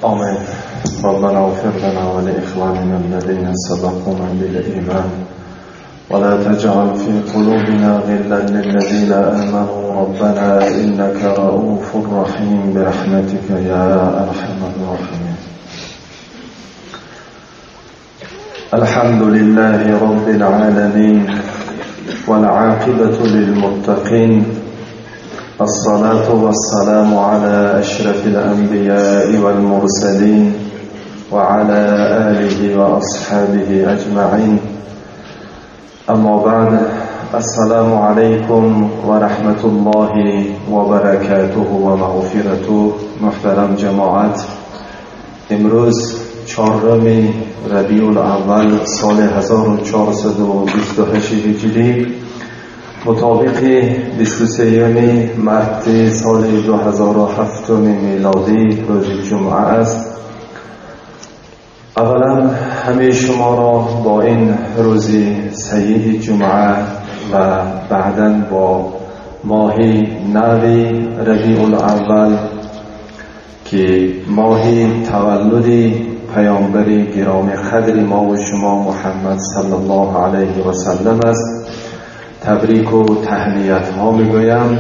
آمين. ربنا اغفر لنا ولإخواننا الذين سبقونا بالإيمان ولا تجعل في قلوبنا غلا للذين آمنوا ربنا إنك رؤوف رحيم برحمتك يا أرحم الراحمين. الحمد لله رب العالمين والعاقبة للمتقين، الصلاة والسلام على أشرف الأنبياء والمرسلين وعلى آله وأصحابه أجمعين. أما بعد، السلام عليكم ورحمة الله وبركاته ومغفرته. محترم جماعت، امروز 4 ربیع الاول سال 1428 هجری مطابق 23 مارس سال 2007 میلادی روز جمعه است. اولا همه شما را با این روز سعید جمعه و بعداً با ماه نو ربیع الاول که ماه تولد پیامبر گرامی قدر ما و شما محمد صلی الله علیه و سلم است تبریک و تهنیت ها میگویم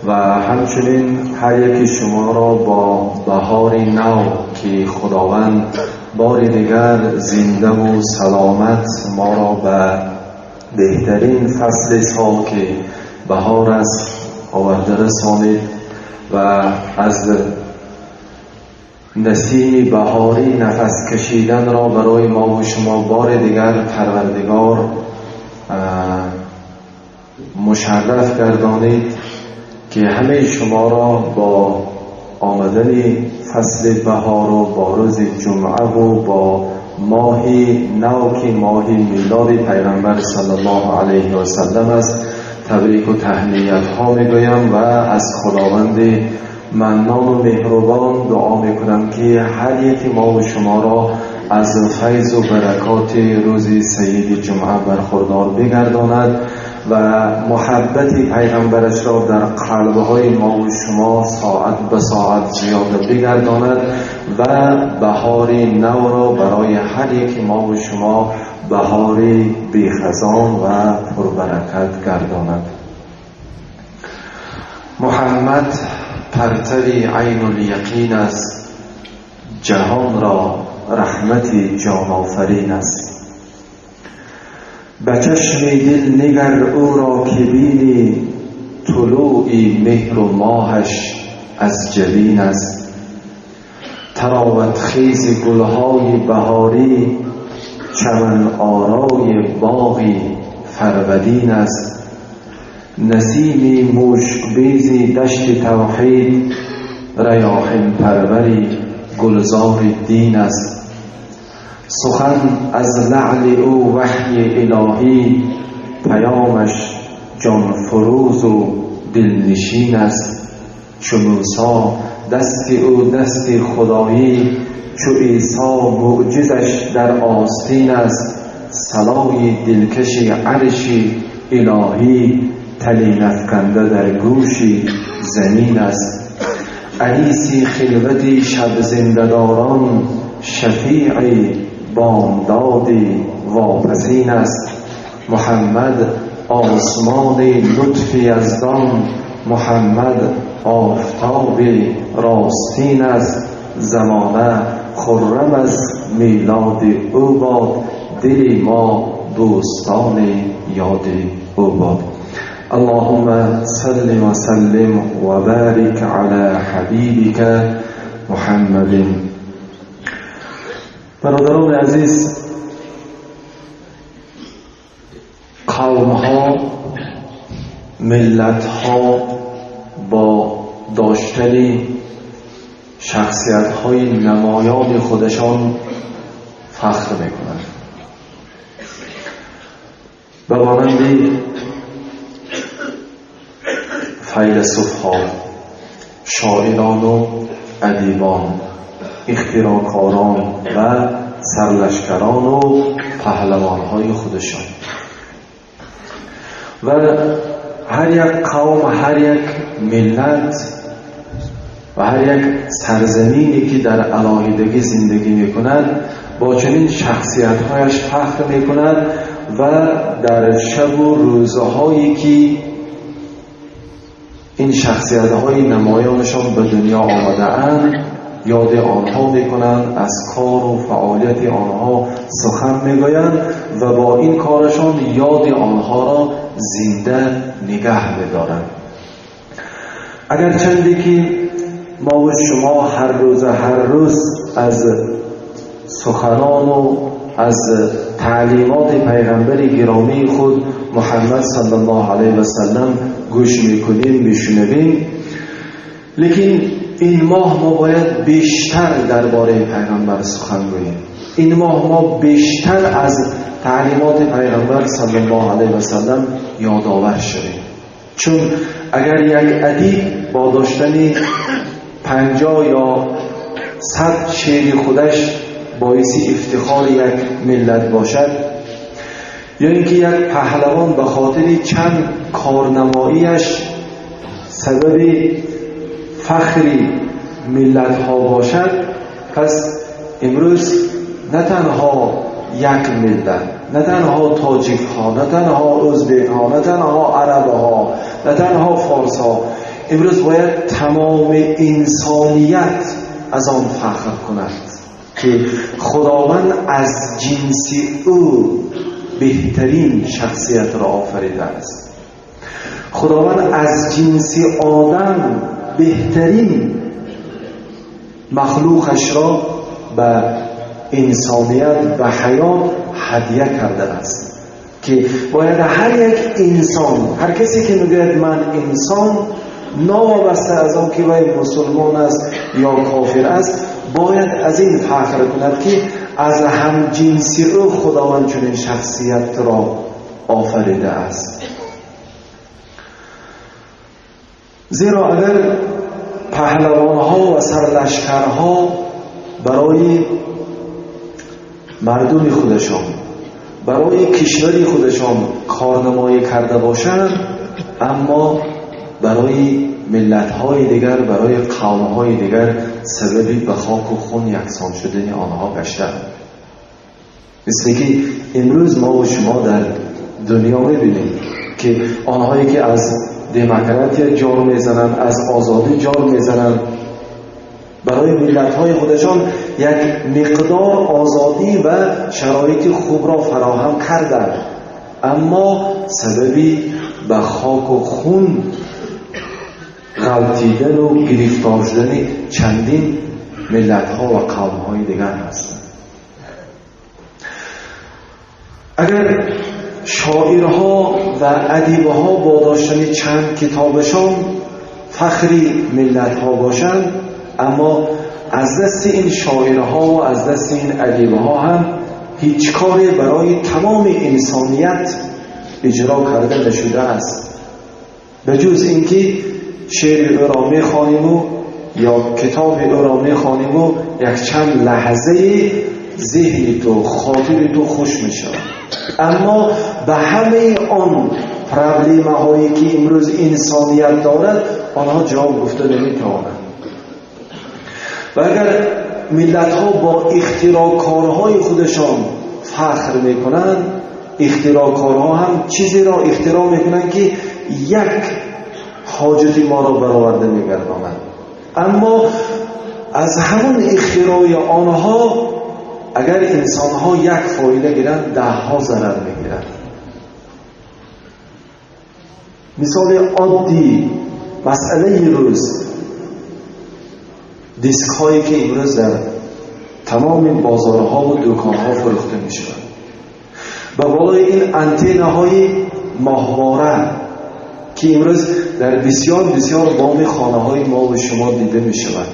و همچنین هر یک شما را با بهار نو که خداوند بار دیگر زنده و سلامت ما را به بهترین فصل سال که بهار است آورده رسانید و از نسیم بهاری نفس کشیدن را برای ما و شما بار دیگر پروردگار مشرف گردانید که همه شما را با آمدن فصل بهار و با روز جمعه و با ماه نو که ماه میلاد پیغمبر صلی الله علیه و سلم است تبریک و تهنیت ها میگویم و از خداوند منان و مهربان دعا میکنم که هر یک ما و شما را از فیض و برکات روز سعید جمعه برخوردار بگرداند و محبت پیغمبرش را در قلبهای ما و شما ساعت به ساعت زیاده بگرداند و بهار نو را برای هر یک ما و شما بهار بیخزان و پربرکت گرداند. محمد پرتوی عین الیقین است، جهان را رحمت جان آفرین است. به چشم دل نگر او را که بینی، طلوعی مهر و ماهش از جبین است. طراوت خیز گلهای بهاری، چمن آرای باغی فرودین است. نسیمی مشک بیزی دشت توحید، ریاحین پروری گلزار دین است. سخن از لعل او وحی الهی، پیامش جان فروز و دلنشین است. چو موسی دست او دست خدایی، چو عیسی معجزش در آستین است. صلای دلکش عرش الهی، تلین افکنده در گوش زمین است. انیسی خلوت شب زنده داران، شفیع بامداد واپسین است. محمد آسمان لطف یزدان، محمد آفتاب راستین است. زمانه خرم از میلاد او باد، دل ما بوستان یاد او باد. اللهم صل و سلم و بارک علی حبیبک محمد. برادران عزیز، قوم ها، ملت ها با داشتن شخصیت های نمایان خودشان فخر میکنند. به مانند فیلسوف ها، شاعران و ادیبان، اختراعکاران و سرلشکران و پهلوان های خودشان. و هر یک قوم، هر یک ملت و هر یک سرزمینی که در علاهدگی زندگی میکند با چنین شخصیت‌هایش فخر میکند و در شب و روزهایی که این شخصیت‌های نمایانشان به دنیا آمده اند یاد آنها میکنند، از کار و فعالیت آنها سخن میگویند و با این کارشان یاد آنها را زنده نگه میدارند. اگر چندی که ما و شما هر روز از سخنان و از تعلیمات پیغمبر گرامی خود محمد صلی الله علیه و سلم گوش میکنیم، میشنویم، لیکن این ماه ما باید بیشتر درباره پیغمبر سخن گوییم. این ماه ما بیشتر از تعلیمات پیغمبر صلی الله علیه و سلم یادآور شویم، چون اگر یک ادیب با داشتن 50 یا 100 شعر خودش باعث افتخار یک ملت باشد، یا اینکه یک پهلوان به خاطر چند کارنماییش سبب فخر ملت ها باشد، پس امروز نه تنها یک ملت، نه تنها تاجیک ها، نه تنها ازبک ها، نه تنها عرب ها، نه تنها فارس ها، امروز باید تمام انسانیت از آن فخر کند که خداوند از جنس او بهترین شخصیت را آفریده است. خداوند از جنس آدم بهترین مخلوقش را به انسانیت و حیات هدیه کرده است که باید هر یک انسان، هر کسی که میگوید من انسان، ناوابسته از آن که وی مسلمان است یا کافر است، باید از این فخر کند که از هم جنسی او خداوند چنین شخصیت را آفریده است. زیرا اگر پهلوانها و سرلشکرها برای مردم خودشان، برای کشور خودشان کارنمایی کرده باشند، اما برای ملت‌های دیگر، برای قوم‌های دیگر سببی به خاک و خون یکسان شدن آنها گشتند. مثل که امروز ما و شما در دنیا می‌بینیم که آنهایی که از دموکراتی جار می‌زنند، از آزادی جار می‌زنند، برای ملت‌های خودشان یک مقدار آزادی و شرایط خوب را فراهم کردند، اما سببی به خاک و خون غلطیدن و گرفتار شدن چندین ملت‌ها و قوم‌های دیگر هستند. اگر شاعرها و ادیبها با داشتن چند کتابشان فخری ملت‌ها باشند، اما از دست این شاعرها و از دست این ادیبها هم هیچ کاری برای تمام انسانیت اجرا کرده نشده است، به جز اینکه شعر او را میخوانیم و یا کتاب او را میخوانیم و یک چند لحظه ذهن تو، خاطر تو خوش میشود، اما به همه آن پرابلم هایی که امروز انسانیت دارد آنها جواب گفته نمیتوانند. و اگر ملت ها با اختراع کارهای خودشان فخر میکنند، اختراع کارها هم چیزی را اختراع میکنند که یک حاجت ما را برآورده میگردانند، اما از همون اختراع آنها اگر انسان ها یک فایده گیرند، 10 ها ضرر میگیرند. مثال عادی مسئله روز، دیسک هایی که امروز در تمام بازارها و دکان ها فروخته می شود، و بالای این انتن های ماهواره که امروز در بسیار بسیار بام خانه های ما و شما دیده می شود،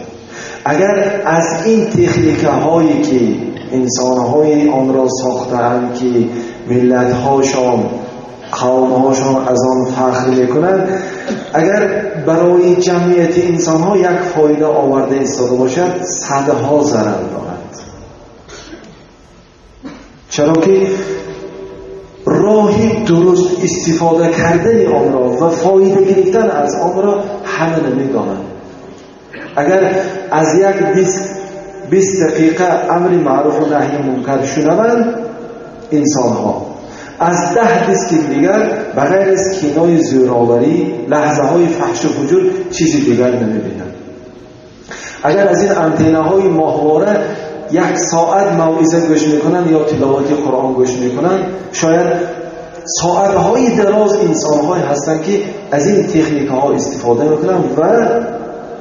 اگر از این تکنیک هایی که انسان های آن را ساختند که ملت هاشان، قوم هاشان از آن فخر می کنند، اگر برای جمعیت انسان ها یک فایده آورده ایستاده باشد، صدها ضرر دارد. چرا که راه درست استفاده کردن آن را و فایده گرفتن از آن را همه نمیدانند. اگر از یک دیسک 20 دقیقه امر معروف و نهی منکر شنوند انسان ها، از 10 دیسک دیگر بغیر از کینای زوراوری، لحظه های فحش و فجور چیزی دیگر نمیبینند. اگر از این انتنه های ماهواره 1 ساعت موعظه گوش میکنن یا تلاوت قرآن گوش میکنن، شاید ساعتهای دراز انسان‌های هستند که از این تکنیک ها استفاده میکنن و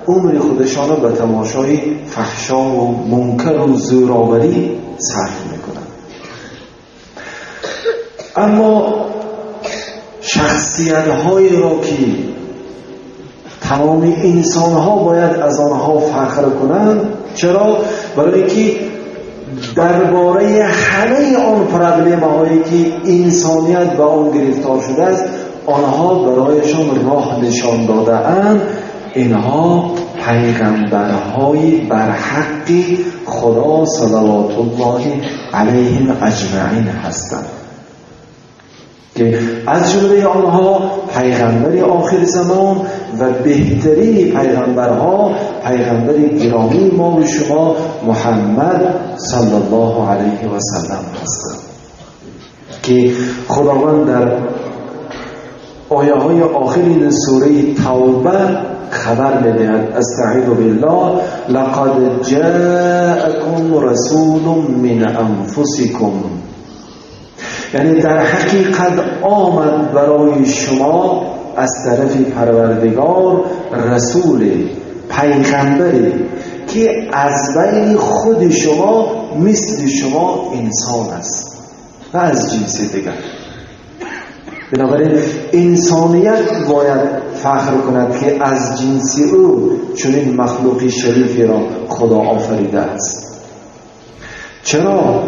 عمر خودشان را به تماشای فحشا و منکر و زوراوری صرف میکنن. اما شخصیت هایی را که تمام انسان ها باید از آنها فخر کنند، چرا؟ برای اینکه درباره همه آن پرابلم هایی که انسانیت به آن گرفتار شده است، آنها برایشان راه نشان داده اند. اینها پیغمبرهای برحق خدا صلوات الله علیهم اجمعین هستند که از جمله آنها پیغمبر آخر زمان و بهترین پیغمبرها، پیغمبر گرامی ما و شما محمد صلی الله علیه و سلم هستند که خداوند در آیه های آخرین سوره توبه خبر می‌دهد. استعیذ بالله لقد جاءکم رسول من انفسکم، یعنی در حقیقت آمد برای شما از طرف پروردگار رسول، پیغمبری که از بین خود شما مثل شما انسان است و از جنس دیگر. بنابراین انسانیت باید فخر کند که از جنس او چنین مخلوقی شریفی را خدا آفریده است. چرا؟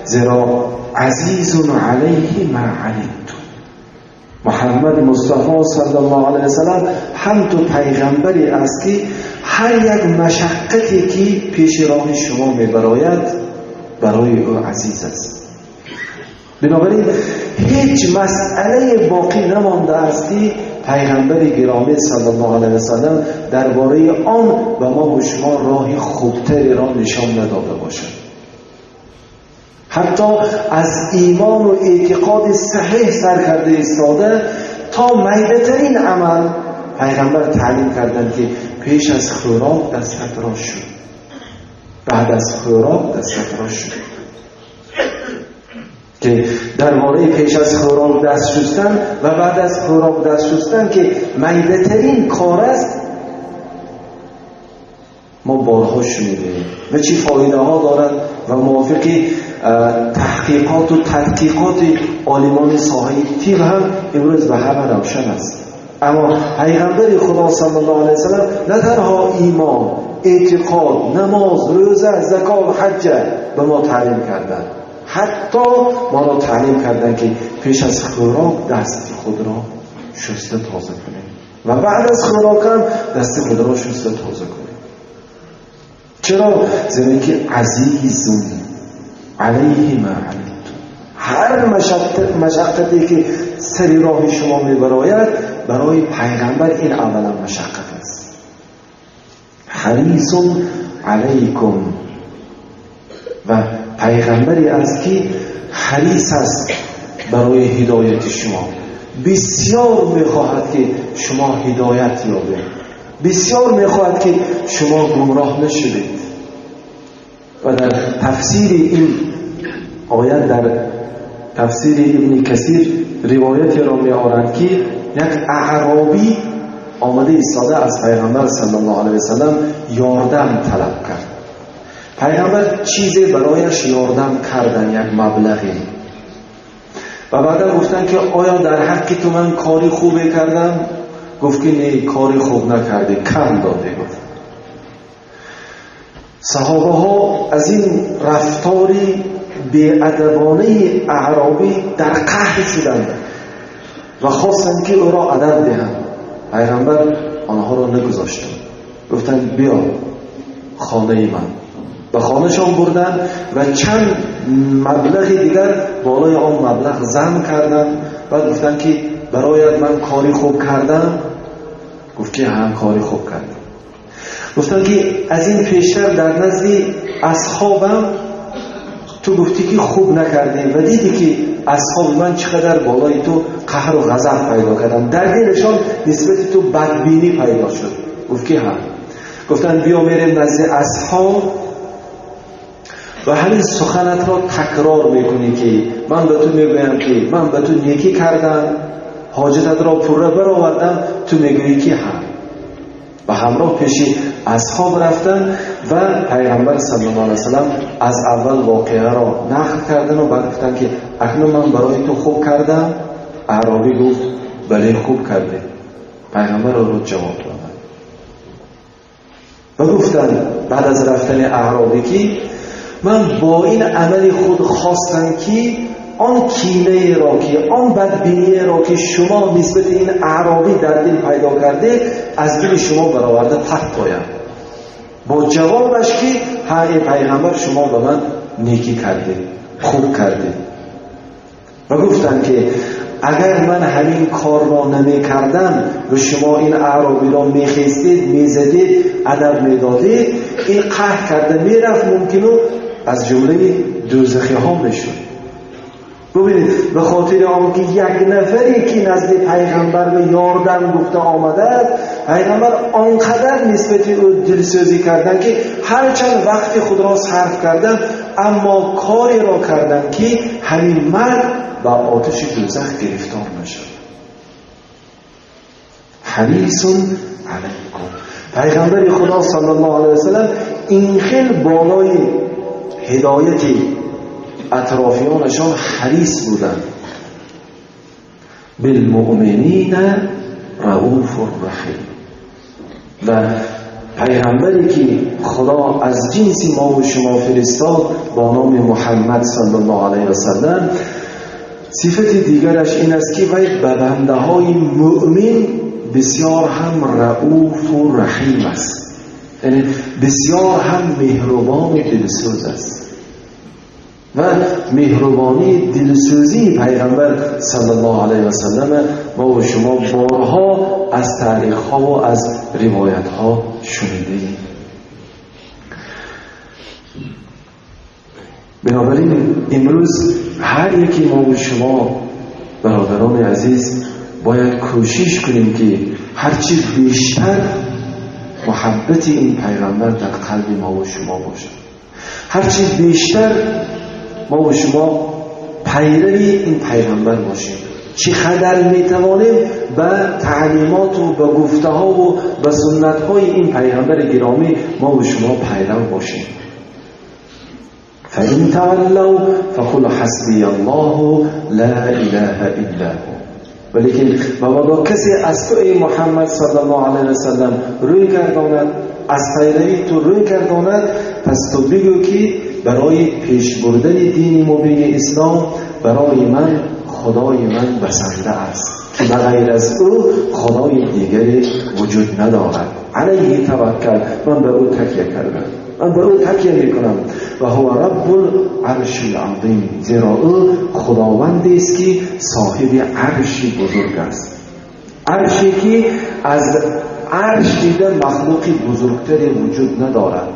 زیرا عزیز علیه ما عنتم. محمد مصطفی صلی الله علیه وسلم هم تو پیغمبری است که هر یک مشقتی که پیش راه شما میبراید برای او عزیز است. بنابراین هیچ مسئله باقی نمانده است که پیغمبر گرامی صلی الله علیه وسلم درباره آن به ما و شما راه خوبتری را نشان نداده باشد. حتی از ایمان و اعتقاد صحیح سر کرده ایستاده تا میده‌ترین عمل پیغمبر تعلیم کردند که پیش از خوراک دستت را شو، بعد از خوراک دستت را شو. که درباره پیش از خوراک دست شستن و بعد از خوراک دست شستن که میده‌ترین کار است ما بارها شنیدیم و چی فایده ها دارد و موافق تحقیقات و تدقیقات عالمان ساحه طب هم امروز به همه روشن است. اما پیغمبر خدا صلی الله علیه وسلم نه تنها ایمان، اعتقاد، نماز، روزه، زکات، حج به ما تعلیم کردند، حتی ما را تعلیم کردند که پیش از خوراک دست خود را شسته تازه کنیم و بعد از خوراک هم دست خود را شسته تازه کنیم. چرا؟ زیرا که عزیز علیه ما عنتم، هر مشقتی که سر راه شما میبراید برای پیغمبر این اولا مشقت است. حریص علیکم، و پیغمبری است که حریص است برای هدایت شما، بسیار میخواهد که شما هدایت یابید، بسیار میخواهد که شما گمراه نشوید. و در تفسیر این آیت در تفسیر ابن کثیر روایتی را می آورد که یک اعرابی آمده ایستاده از پیغمبر صلی الله علیه وسلم یاردم طلب کرد. پیغمبر چیزی برایش یاردم کردن، یک مبلغی، و بعدا گفتن که آیا در حق تو من کاری خوبی کردم؟ گفت که نه، کاری خوب نکردی، کم داده. گفت صحابه ها از این رفتاری بی‌ادبانه اعرابی در قهر شدند و خواستند که او را ادب دهند. پیغمبر آنها را نگذاشتند، گفتند بیا خانه من. به خانهشان بردن و چند مبلغ دیگر بالای آن مبلغ زم کردند. بعد گفتند که برایت من کاری خوب کردم؟ گفت که هم کاری خوب کردم. Гуфтанд ки аз ин пештар дар назди асҳобам ту гуфтӣ ки хуб накардӣ ва дидӣ ки асҳоби ман чӣ қадар болои ту қаҳру ғазаб пайдо карданд, дар дилашон нисбати ту бадбинӣ пайдо шуд. Гуфт ки ҳа. Гуфтанд биё мерем назди асҳоб ва ҳамин суханатро такрор мекунӣ ки ман ба ту мегӯям ки ман ба ту некӣ кардам, ҳоҷататро пурра баровардам, ту мегӯӣ ки ҳа. Ба ҳамроҳ пеши асҳоб рафтанд ва пайғамбар саллаллоҳу алайҳи васаллам аз аввал воқеаро нақл карданд ва баъд гуфтанд ки акнун ман барои ту хуб кардам. Аъробӣ гуфт бале, хуб кардӣ. Пайғамбар ӯро ҷавоб доданд ва гуфтанд баъд аз рафтани аъробӣ ки ман бо ин амали худ хостам ки он кинаеро ки он бадбиниеро ки шумо нисбати ин аъробӣ дар дил пайдо кардед аз дили шумо бароварда партоям. Бо ҷавобаш ки ҳа, эй пайғамбар, шумо ба ман некӣ кардед, хуб кардед. Ва гуфтанд ки агар ман ҳамин корро намекардам ва шумо ин аъробиро мехестед, мезадед, адаб медодед, ин қаҳр карда мерафт, мумкину аз ҷумлаи дӯзахиҳо мешуд. Бубинед, ба хотири он ки як нафаре ки назди пайғамбар ба ёрдам гуфта омадааст, пайғамбар он қадар нисбати ӯ дилсӯзӣ карданд ки ҳарчанд вақти худро сарф карданд, аммо кореро карданд ки ҳамин мард ба оташи дӯзах гирифтор нашуд. Ҳарисун алайкум. Пайғамбари Худо саллаллоҳу алайҳи васаллам ин хел болои ҳидояти атрофиёнашон ҳарис буданд. Билмуъминина рауфур раҳим. Ва пайғамбаре ки Худо аз ҷинси мо ва шумо фиристод бо номи Муҳаммад саллаллоҳу алайҳи васаллам, сифати дигараш ин аст ки вай ба бандаҳои муъмин бисёр ҳам рауфу раҳим аст, яъне бисёр ҳам меҳрубону дилсӯз аст. Ва меҳрубонии дилсӯзии пайғамбар саллаллоҳу алайҳи васаллам мо ва шумо борҳо аз таърихҳо ва аз ривоятҳо шунидаем. Бинобар ин имрӯз ҳар яке мо ва шумо бародарони азиз бояд кӯшиш кунем ки ҳарчи бештар муҳаббати ин пайғамбар дар қалби мо ва шумо бошад, ҳарчи бештар мо ва шумо пайрави ин пайғамбар бошем. Чӣ қадар метавонем ба таълимоту ба гуфтаҳову ба суннатҳои ин пайғамбари гиромӣ мо ва шумо пайрав бошем. فإن تولوا فقل حسبي الله لا إله إلا هو. ولیکن مبادا کسی از تو ای محمد صلی الله علیه وسلم روی گرداند، از پیروی تو روی گرداند، پس تو بگو که برای پیش بردن دین مبین اسلام برای من خدای من بسنده است که بغیر از او خدای دیگری وجود ندارد. علیه توکل، من به او تکیه کردم، من به او تکیه میکنم. و هو رب العرش العظیم، زیرا او خداوندی است که صاحب عرشی بزرگ است، عرشی که از عرش دیده مخلوقی بزرگتری وجود ندارد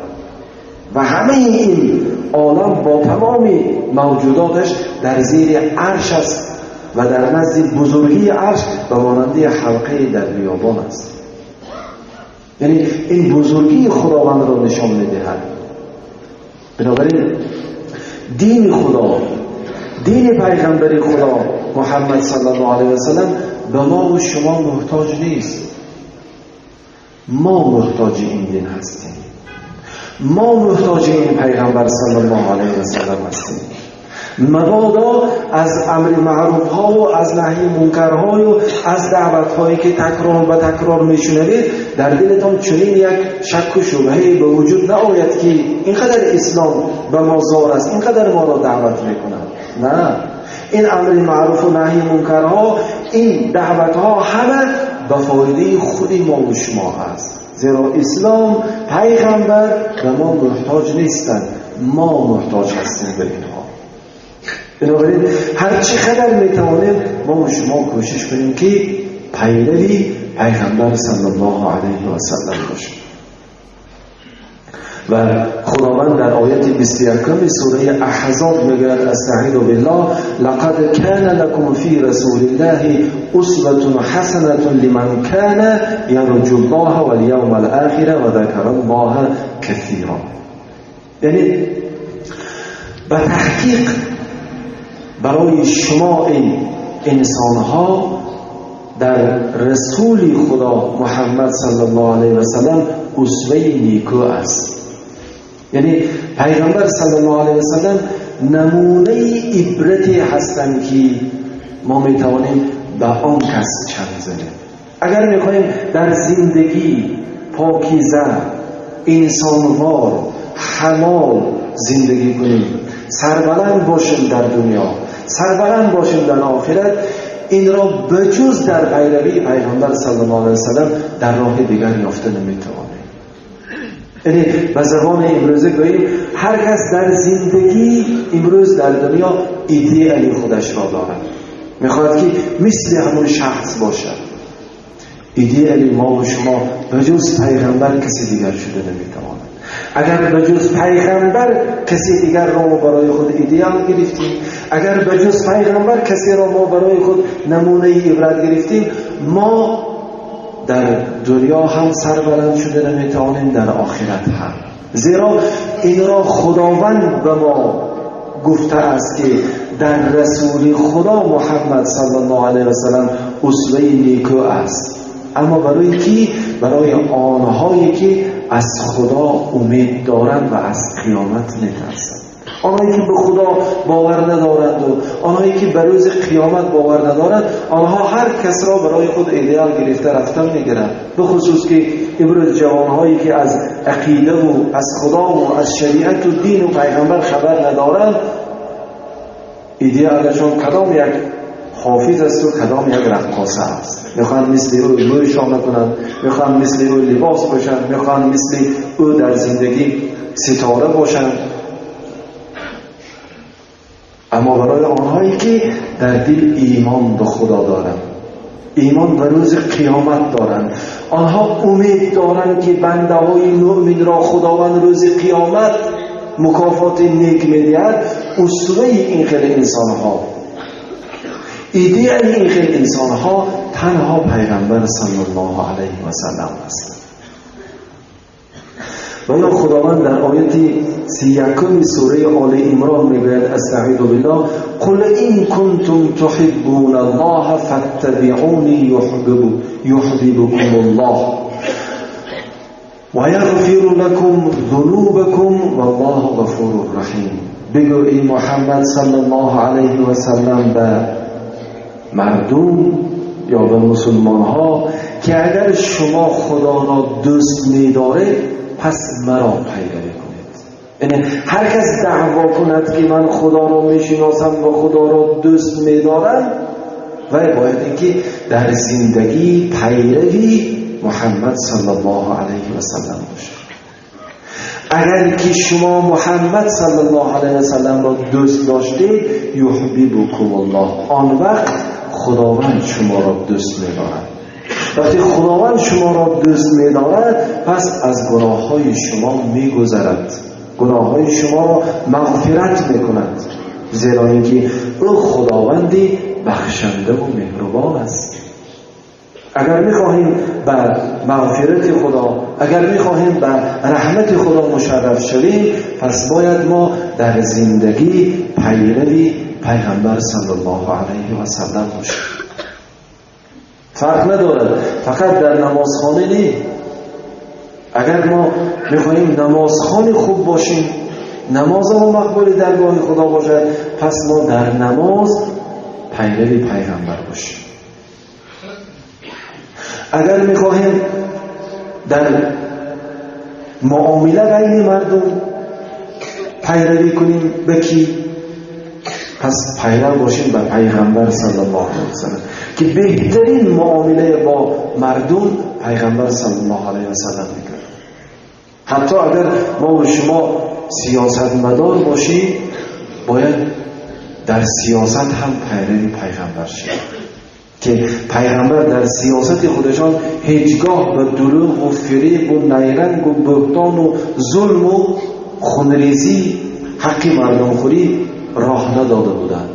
و همه این عالم با تمام موجوداتش در زیر عرش است و در نزد بزرگی عرش به مانند حلقه در بیابان است. یعنی این بزرگی خداوند را نشان می‌دهد. بنابراین دین خدا، دین پیغمبر خدا محمد صلی الله علیه و سلم به ما و شما محتاج نیست. ما محتاج این دین هستیم، ما محتاج این پیغمبر صلی الله علیه و سلم هستیم. مبادا از امر معروف ها و از نهی منکرها و از دعوت هایی که تکرار و تکرار میشنوید در دلتان چنین یک شک و شبهه به وجود نآید که اینقدر اسلام به ما زار است، اینقدر ما را دعوت میکنند. نه، این امر معروف و نهی منکرها، این دعوت ها همه به فایده خود ما و شما است، زیرا اسلام، پیغمبر به ما محتاج نیستند، ما محتاج هستیم به اینها. بنابراین هر چی قدر میتوانیم ما و شما کوشش کنیم که پیروی پیغمبر صلی الله علیه و سلم باشیم. و خداوند در آیت 21 سوره احزاب میگوید استعیذ بالله لقد کان لکم فی رسول الله اسوة حسنة لمن کان یرجو الله والیوم الاخر و ذکر الله کثیرا. یعنی به تحقیق برای شما این انسانها در رسول خدا محمد صلی الله علیه و سلم اسوه نیکو است. یعنی پیغمبر صلی الله علیه و سلم نمونه عبرتی هستند که ما میتوانیم به آن کس چنگ زنیم. اگر میخواهیم در زندگی پاکیزه، انسانوار، حلال زندگی کنیم، سربلند باشیم در دنیا، سربلند باشیم در آخرت، این را بجز در پیروی پیغمبر صلی الله علیه و سلم در راه دیگر یافته نمیتوانیم. یعنی به زبان امروزه گوییم هر کس در زندگی امروز در دنیا ایده خودش را دارد، میخواد که مثل همون شخص باشد. ایده ما و شما بجز پیغمبر کسی دیگر شده نمیتواند. اگر بجز پیغمبر کسی دیگر را ما برای خود ایدئال گرفتیم، اگر بجز پیغمبر کسی را ما برای خود نمونه عبرت گرفتیم، ما در دنیا هم سربلند شده نمیتوانیم، در آخرت هم. زیرا این را خداوند به ما گفته است که در رسول خدا محمد صلی الله علیه و سلم اسوه نیکو است. اما برای کی؟ برای آنهایی که از خدا امید دارند و از قیامت میترسند. آنهایی که به خدا باور ندارند و آنهایی که به روز قیامت باور ندارند، آنها هر کس را برای خود ایدئال گرفته رفتن میگیرند. به خصوص که امروز جوانهایی که از عقیده و از خدا و از شریعت و دین و پیغمبر خبر ندارند، ایدئالشان کدام یک حافظ است و کدام یک رقاصه است. میخوان مثل او موی شانه کنند، میخوان مثل او لباس باشند، میخوان مثل او در زندگی ستاره باشند. اما برای آنهایی که در دل ایمان به خدا دارند، ایمان به روز قیامت دارند، آنها امید دارند که بنده های مؤمن را خداوند روز قیامت مکافات نیک میدهد، اسوه این خیل انسانها، ایده این خیل انسانها تنها پیغمبر صلی الله علیه و سلم است. و یا خداوند در آیت 31 سوره آل عمران میگوید استعیذ بالله قل این کنتم تحبون الله فاتبعونی یحببکم الله و یغفر لکم ذنوبکم والله غفور رحیم. بگو ای محمد صلی الله علیه و سلم به مردم یا به مسلمان ها که اگر شما خدا را دوست می‌دارید پس مرا پیروی کنید. یعنی هر کس دعوا کند که من خدا را میشناسم و خدا را دوست می‌دارم، و باید اینکه در زندگی پیروی محمد صلی الله علیه و سلم باشد. اگر که شما محمد صلی الله علیه و سلم را دوست داشتید، یحببکم الله، آن وقت خداوند شما را دوست می‌دارد. وقتی خداوند شما را دوست می‌دارد، پس از گناه‌های شما می‌گذرد، گناه‌های شما را مغفرت می‌کند، زیرا اینکه او خداوندی بخشنده و مهربان است. اگر می‌خواهیم به مغفرت خدا، اگر می‌خواهیم به رحمت خدا مشرف شویم، پس باید ما در زندگی پیروی پیغمبر صلی الله علیه و سلم باشیم. فرق ندارد فقط در نمازخانه نی. اگر ما میخواهیم نمازخانه خوب باشیم، نماز ما مقبول درگاه خدا باشد، پس ما در نماز پیروی پیغمبر باشیم. اگر میخواهیم در معامله بین مردم پیروی کنیم، به کی؟ پس پیرو باشیم به پیغمبر صلی الله علیه و سلم که بهترین معامله با مردم پیغمبر صلی الله علیه و سلم میکرد. حتی اگر ما و شما سیاستمدار باشیم، باید در سیاست هم پیروی پیغمبر شیم. که پیغمبر در سیاست خودشان هیچگاه به دروغ و فریب و نیرنگ و بهتان و ظلم و خونریزی حق مردم خوری راه نداده بودند.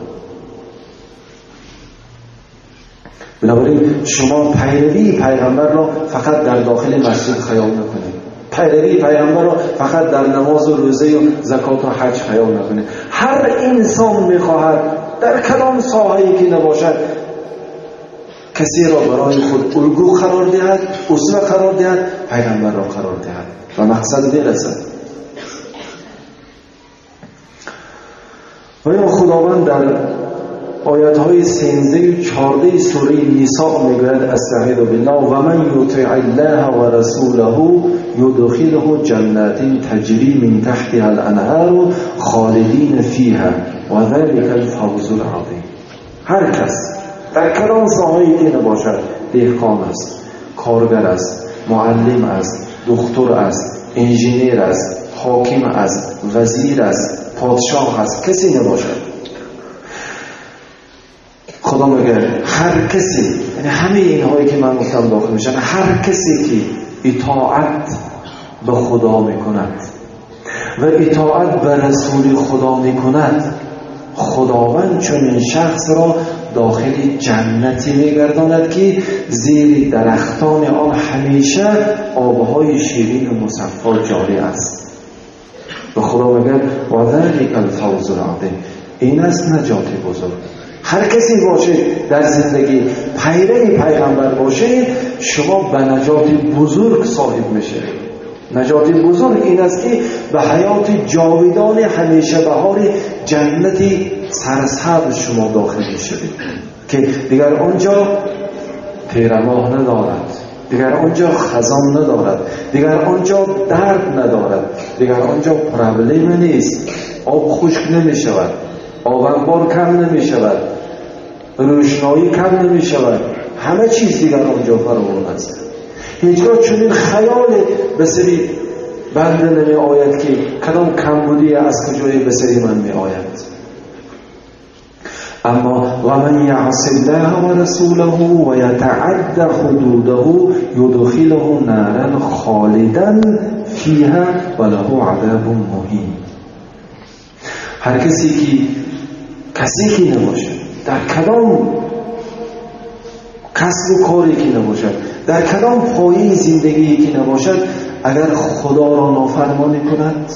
بنابراین شما پیروی پیغمبر را فقط در داخل مسجد خیال نکنید، پیروی پیغمبر را فقط در نماز و روزه و زکات و حج خیال نکنید. هر انسان میخواهد در کدام ساحه‌ای که نباشد کسی را برای خود الگو قرار دهد، اسوه قرار دهد، پیغمبر را قرار دهد و مقصد برسد. و یا خداوند در آیت های 13 و 14 سوره نساء میگوید استعیذ بالله و من یطع الله و رسوله یدخله جنات تجری من تحتها الانهار خالدین فیها و ذلک الفوز العظیم. هر کس در کدام ساحه‌ای که نباشد، دهقان است، کارگر است، معلم است، دکتر است، انجینیر است، حاکم است، وزیر است، پادشاه است، کسی نباشد، خدا میگه هر کسی، یعنی همه اینهایی که من گفتم داخل میشن، هر کسی که اطاعت به خدا میکند و اطاعت به رسول خدا میکند، خداوند چنین شخص را داخل جنتی میگرداند که زیر درختان آن همیشه آبهای شیرین و مصفا جاری است. به خدا میگه و ذلک الفوز العظیم، این است نجات بزرگ. هر کسی باشه در زندگی پیرو پیغمبر باشه، شما به نجات بزرگ صاحب میشید. نجات بزرگ این است که به حیات جاودان همیشه بهار جنتی سرسبز شما داخل میشید که دیگر آنجا تیره ماه ندارد، دیگر آنجا خزان ندارد، دیگر آنجا درد ندارد، دیگر آنجا پرابلم نیست، آب خشک نمی شود، آب انبار کم نمی شود، روشنایی کم نمی شود، همه چیز دیگر آنجا فراوان است. هیچگاه چنین خیال به سری بنده نمی آید که کدام کمبودی از کجای به سری من می آید. اما و من یعص الله و رسوله و یتعد حدوده یدخله نارا خالدا فیها و له عذاب مهین. هر کسی که نباشد، در کدام کسب و کاری که نباشد، در کدام پایه زندگی که نباشد، اگر خدا را نافرمانی کند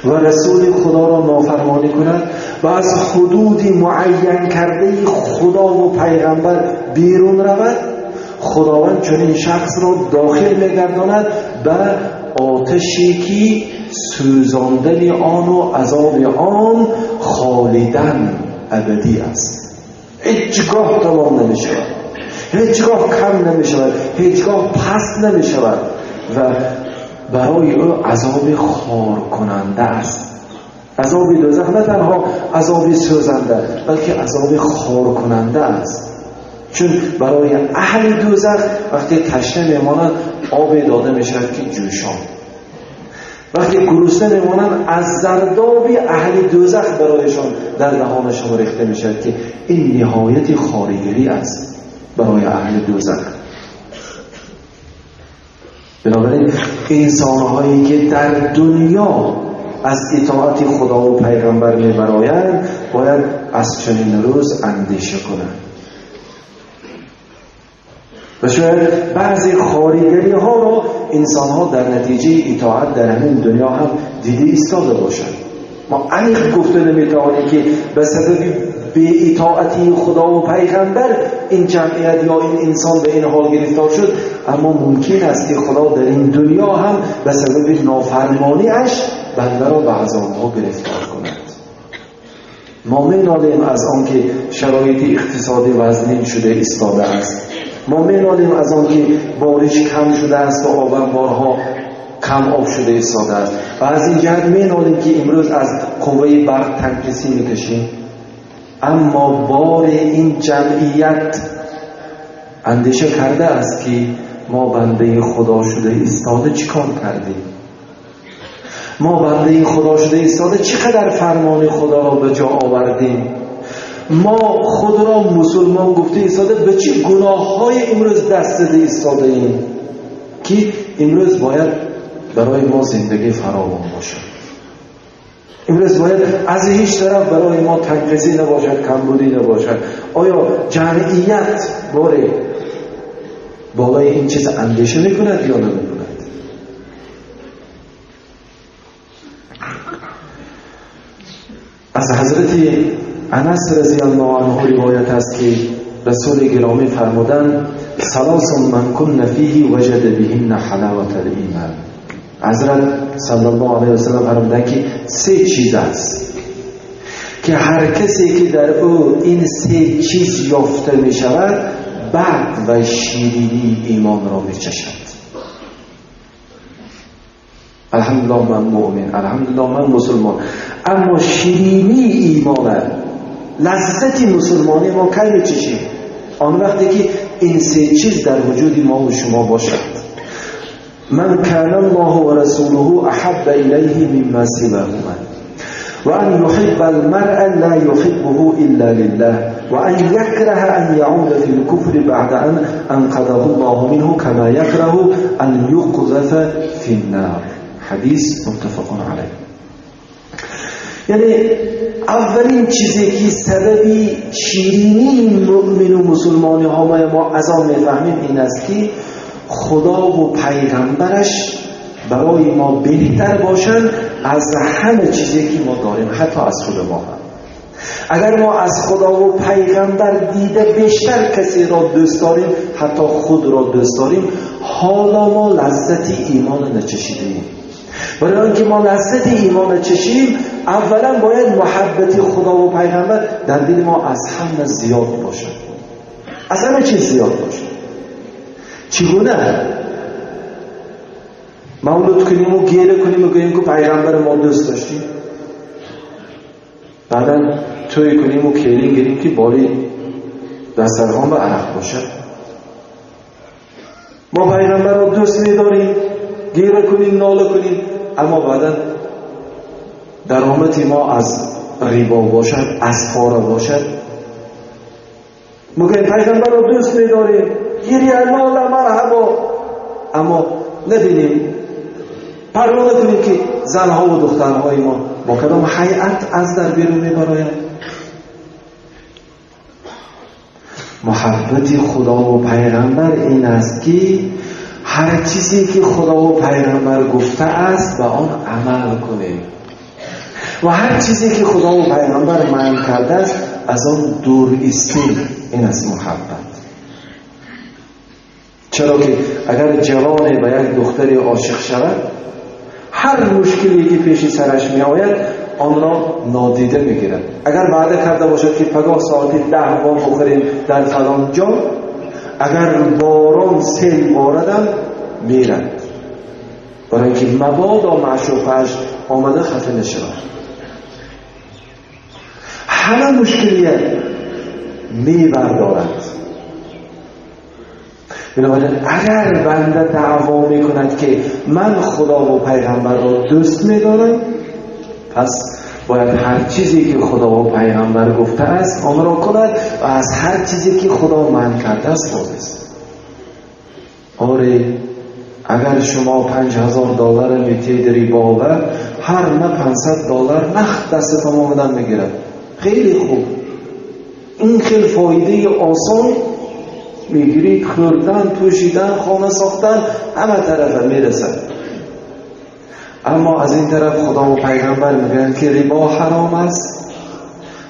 و رسول خدا را نافرمانی کند و از حدود معین کرده خدا و پیغمبر بیرون رود، خداوند چنین شخص را داخل می‌گرداند به آتشی که سوزاندن آن و عذاب آن خالدن ابدی است. هیچگاه تمام نمی شود، هیچگاه کم نمی شود، هیچگاه پس نمی شود و برای او عذاب خار کننده است. عذاب دوزخ نه تنها عذاب سوزنده بلکه عذاب خار کننده است، چون برای اهل دوزخ وقتی تشنه میمانند آب داده می شود که جوشان، وقتی گرسنه میمانند از زرداب اهل دوزخ برایشان در دهانشان ریخته می شود که این نهایت خاریگری است برای اهل دوزخ. بنابراین انسانهایی که در دنیا از اطاعت خدا و پیغمبر میبرایند باید از چنین روز اندیشه کنند و شاید بعضی خاریگری ها را انسان ها در نتیجه اطاعت در همین دنیا هم دیده ایستاده باشند. ما عمیق گفته نمیتوانیم که به سبب بی اطاعتی خدا و پیغمبر این جمعیت یا این انسان به این حال گرفتار شد، اما ممکن است که خدا در این دنیا هم به سبب نافرمانی اش بنده را به عذابها گرفتار کند. ما می نالیم از آنکه شرایط اقتصادی وزنین شده ایستاده است، ما می نالیم از آنکه بارش کم شده است و آب انبارها کم آب شده ایستاده است و از این جهت می نالیم که امروز از قوه برق تنگسی میکشیم. اما بار این جمعیت اندیشه کرده است که ما بنده خدا شده ایستاده چیکار کردیم، ما بنده خدا شده ایستاده چقدر فرمان خدا را به جا آوردیم، ما خود را مسلمان گفته ایستاده به چه گناه های امروز دست زده ایستاده ایم که امروز باید برای ما زندگی فراوان باشد. امروز باید از هیچ طرف برای ما تنقیصی نباشد، کمبودی نباشد. آیا جمعیت باره بالای این چیز اندیشه میکند یا نمیکند؟ از حضرت انس رضی الله عنه روایت است که رسول گرامی فرمودند: ثلاث من کن فیه وجد بهن حلاوة الایمان. حضرت صلی الله علیه و سلم فرمودند که سه چیز است که هر کسی که در او این سه چیز یافته می شود بعد و شیرینی ایمان را می چشد. الحمدلله من مؤمن، الحمدلله من مسلمان، اما شیرینی ایمان، لذت مسلمانی ما کی می چشیم؟ آن وقتی که این سه چیز در وجود ما و شما باشد. من کان الله و رسوله احب الیه مما سواهما و ان یحب المرء لا یحبه الا لله و ان یکره ان یعود فی الكفر بعد ان انقذه الله منه کما یکره ان یقذف فی النار. حدیث متفق علیه. یعنی اولین چیزی که سبب شیرینی مؤمن و مسلمانی ها ما از آن میفهمیم این است که خدا و پیغمبرش برای ما بهتر باشند از همه چیزی که ما داریم، حتی از خود ما هم. اگر ما از خدا و پیغمبر دیده بیشتر کسی را دوست داریم، حتی خود را دوست داریم، حالا ما لذت ایمان نچشیدیم. برای اینکه ما لذت ایمان نچشیم، اولا باید محبت خدا و پیغمبر در دل ما از همه زیاد باشد، از همه چیز زیاد باشد. چگونه مولود کنیم و گیره کنیم و گوییم که پیغمبر ما دوست داشتیم، بعدا توی کنیم و کلین گیریم که بالی دسترخوان به عرق باشد. ما پیغمبر را دوست می‌داریم، گیره کنیم، ناله کنیم، اما بعدا درآمد ما از ریبا باشد، از پاره باشد. ما پیغمبر را دوست می‌داریم، گریه ناله مرحبا، اما نبینیم، پروا نکنیم که زنها و دخترهای ما با کدام هیئت از در بیرون میبرایند. محبت خدا و پیغمبر این است که هر چیزی که خدا و پیغمبر گفته است به آن عمل کنیم و هر چیزی که خدا و پیغمبر منع کرده است از آن دور ایستیم. این است محبت. چرا که اگر جوان به یک دختری عاشق شود، هر مشکلی که پیش سرش می آید آن را نادیده می گیرد. اگر وعده کرده باشد که پگاه ساعت 10 وام بخوریم در فلان جا، اگر باران سیل باردم میرد، برای اینکه مبادا معشوقش آمده خفه نشود. همه مشکلیه می بردارد. بنابراین اگر بنده دعوا میکند که من خدا و پیغمبر را دوست میدارم، پس باید هر چیزی که خدا و پیغمبر گفته است آن را کند و از هر چیزی که خدا منع کرده است باز است. آره، اگر شما $5,000 میتید ریبا، هر نه $500 نخت دستتان آمدن میگیرد. خیلی خوب، این خیلی فایده آسان میگیرید، خوردن، پوشیدن، خانه ساختن، همه طرف میرسد. اما از این طرف خدا و پیغمبر میگن که ربا حرام است.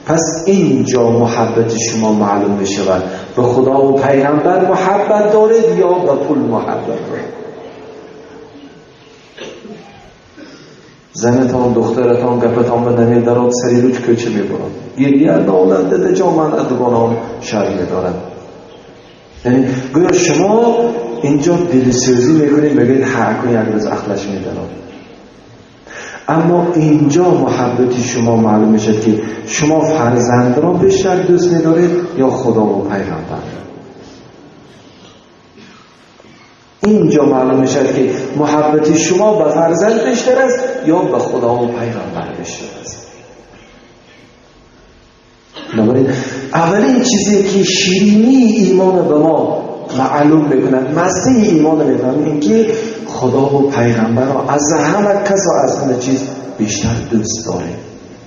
پس اینجا محبت شما معلوم میشود، به خدا و پیغمبر محبت دارید یا به پول محبت دارید. زنتان، دخترتان گپتان به نمیر دراد سری روچ کوچه میبرند، گریه نالنده ده جا من ادوانان شر میدارند. یعنی گویا شما اینجا دلسوزی میکنید، بگید هر کن یک روز اخلش میدارد. اما اینجا محبت شما معلوم میشه که شما فرزند را بیشتر دوست میدارید یا خدا و پیغمبر. اینجا معلوم میشه که محبت شما به فرزند بیشتر است یا به خدا و پیغمبر بیشتر است. بنابراین اولین چیزی که شیرینی ایمان به ما معلوم میکند، مزه ایمان میکنند، این که خدا و پیغمبر را از همه کس و از همه چیز بیشتر دوست داریم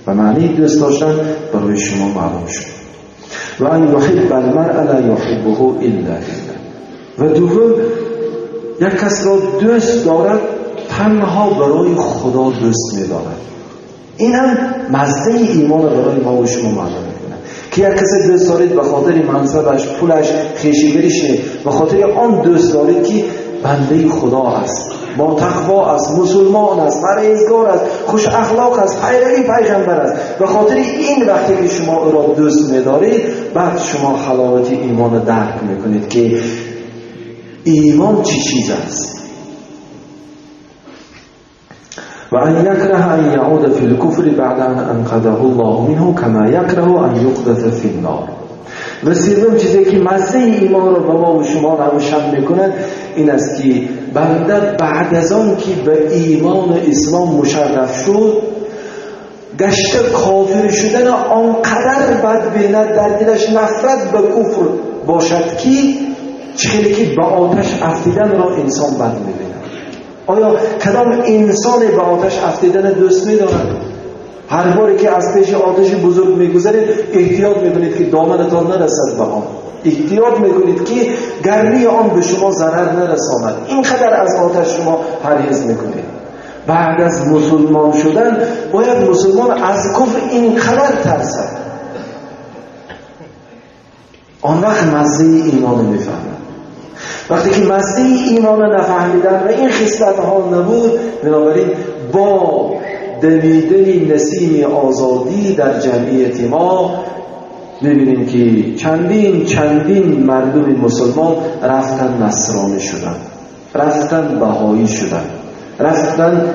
و معنی دوست داشتن برای شما معلوم شد. و ان یحب المرء لا یحبه الا لله. و دوم، یک کس را دوست دارد تنها برای خدا دوست می‌دارد. این هم مزه ایمان برای ما و شما معلوم می‌کنه که یک کس دوست دارید به خاطر منصبش، پولش، خویشیگریش نه، به خاطر آن دوست دارید که بنده خدا است، با تقوا است، مسلمان است، پرهیزگار است، خوش اخلاق است، پیروی پیغمبر است. به خاطر این وقتی که شما او را دوست می‌دارید، بعد شما حلاوت ایمان را درک می‌کنید که ایمان چی چیز است. و ان یکره ان یعود فی الکفر بعد ان انقذه الله منه کما یکره ان یقذف فی النار. و سوم چیزی که مزه ایمان را به ما و شما روشن میکند این است که بنده بعد از آن که به ایمان و اسلام مشرف شد، گشته کافر شدن آنقدر بد بیند، در دلش نفرت به کفر باشد که چه که به آتش افتیدن را انسان بد میبیند. آیا کدام انسان به آتش افتیدن دوست میدارد؟ هر باری که از پیش آتش بزرگ میگذرید احتیاط میکنید که دامنتان نرسد به آن، احتیاط میکنید که گرمی آن به شما ضرر نرساند، اینقدر از آتش شما پرهیز میکنید. بعد از مسلمان شدن باید مسلمان از کفر اینقدر ترسد، آن وقت مزه ایمان میفهمد. وقتی که مزه ایمان نفهمیدن و این خصلت ها نبود، بنابراین با دمیدن نسیم آزادی در جمعیت ما میبینیم که چندین مردم مسلمان رفتن نصرانی شدن، رفتن بهایی شدن، رفتن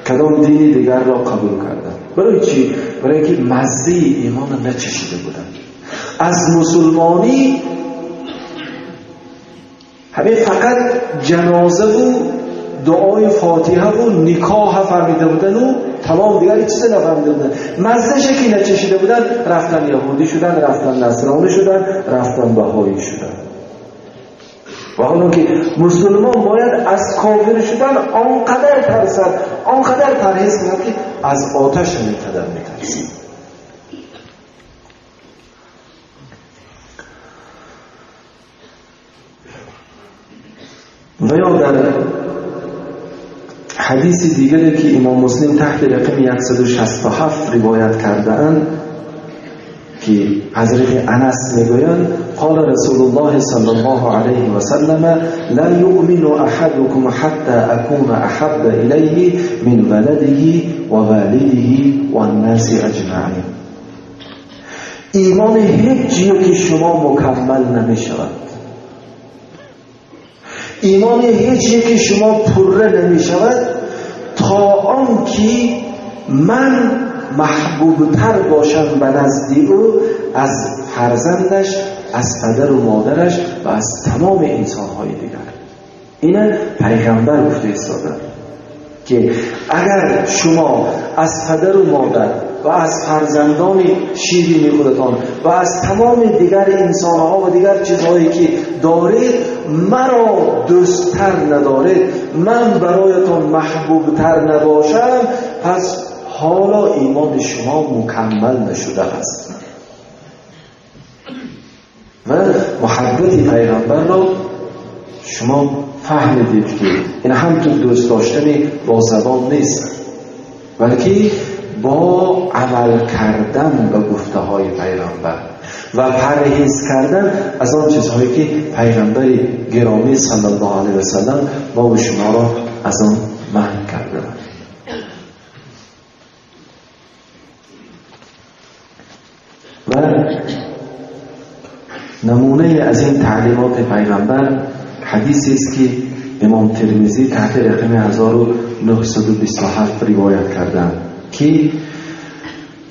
کدام دین دیگر را قبول کردن. برای چی؟ برای اینکه مزه ایمان نچشیده بودن. از مسلمانی همه فقط جنازه و دعای فاتحه و نکاح فهمیده بودن و تمام، دیگر چیز نفهمیده بودن. مزه‌ش که نچشیده بودن، رفتن یهودی شدن، رفتن نصرانی شدن، رفتن بهایی شدن. و حالا که مسلمان باید از کافر شدن آنقدر ترسد، آنقدر پرهیز کند که از آتش اینقدر میترسد. و یا در حدیث دیگری که امام مسلم تحت رقم 167 روایت کرده اند که حضرت انس میگویند قال رسول الله صلی الله علیه و سلم لا یؤمن احدکم حتی اکون احب الیه من ولده و والده و الناس اجمعین. ایمان هیچ یک شما مکمل نمی شود، ایمان هیچ یکی شما پره نمی شود تا آنکه من محبوب تر باشم به نزد او از فرزندش، از پدر و مادرش و از تمام انسانهای دیگر. اینه پیغمبر گفته ایستاده که اگر شما از پدر و مادر و از فرزندان شیرین خودتان و از تمام دیگر انسانها و دیگر چیزهایی که دارید مرا دوستتر ندارید، من برایتان محبوبتر نباشم، پس حالا ایمان شما مکمل نشده است. و محبت پیغمبر را شما فهمیدید که این هم تو دوست داشتن با زبان نیست، بلکه با عمل کردن به گفته های پیغمبر و پرهیز کردن از آن چیزهایی که پیغمبر گرامی صلی الله علیه و سلم ما و شما را از آن منع کرده. و نمونه از این تعلیمات پیغمبر حدیثی است که امام ترمذی تحت رقم 1927 روایت کردند که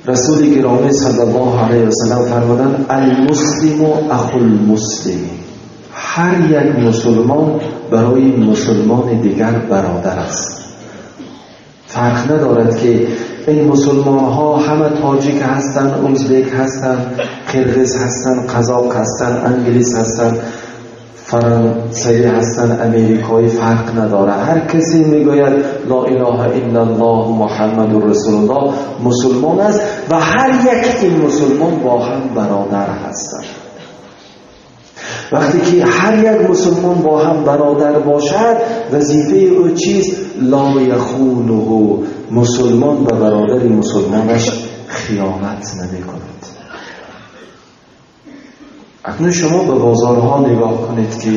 رسول گرامی صلی الله علیه و سلم فرمودند المسلم اخو المسلم، هر یک مسلمان برای مسلمان دیگر برادر است. فرق ندارد که این مسلمان ها همه تاجیک هستند، ازبک هستند، قرقیز هستند، قزاق هستند، انگلیس هستند، فرانسوی هستند، امریکایی، فرق نداره. هر کسی میگوید لا اله الا الله محمد رسول الله مسلمان است و هر یک این مسلمان با هم برادر هستند. وقتی که هر یک مسلمان با هم برادر باشد، وظیفه او چیست؟ لا یخونه، مسلمان به برادر مسلمانش خیانت نمی کند. اکنون شما به بازارها نگاه کنید که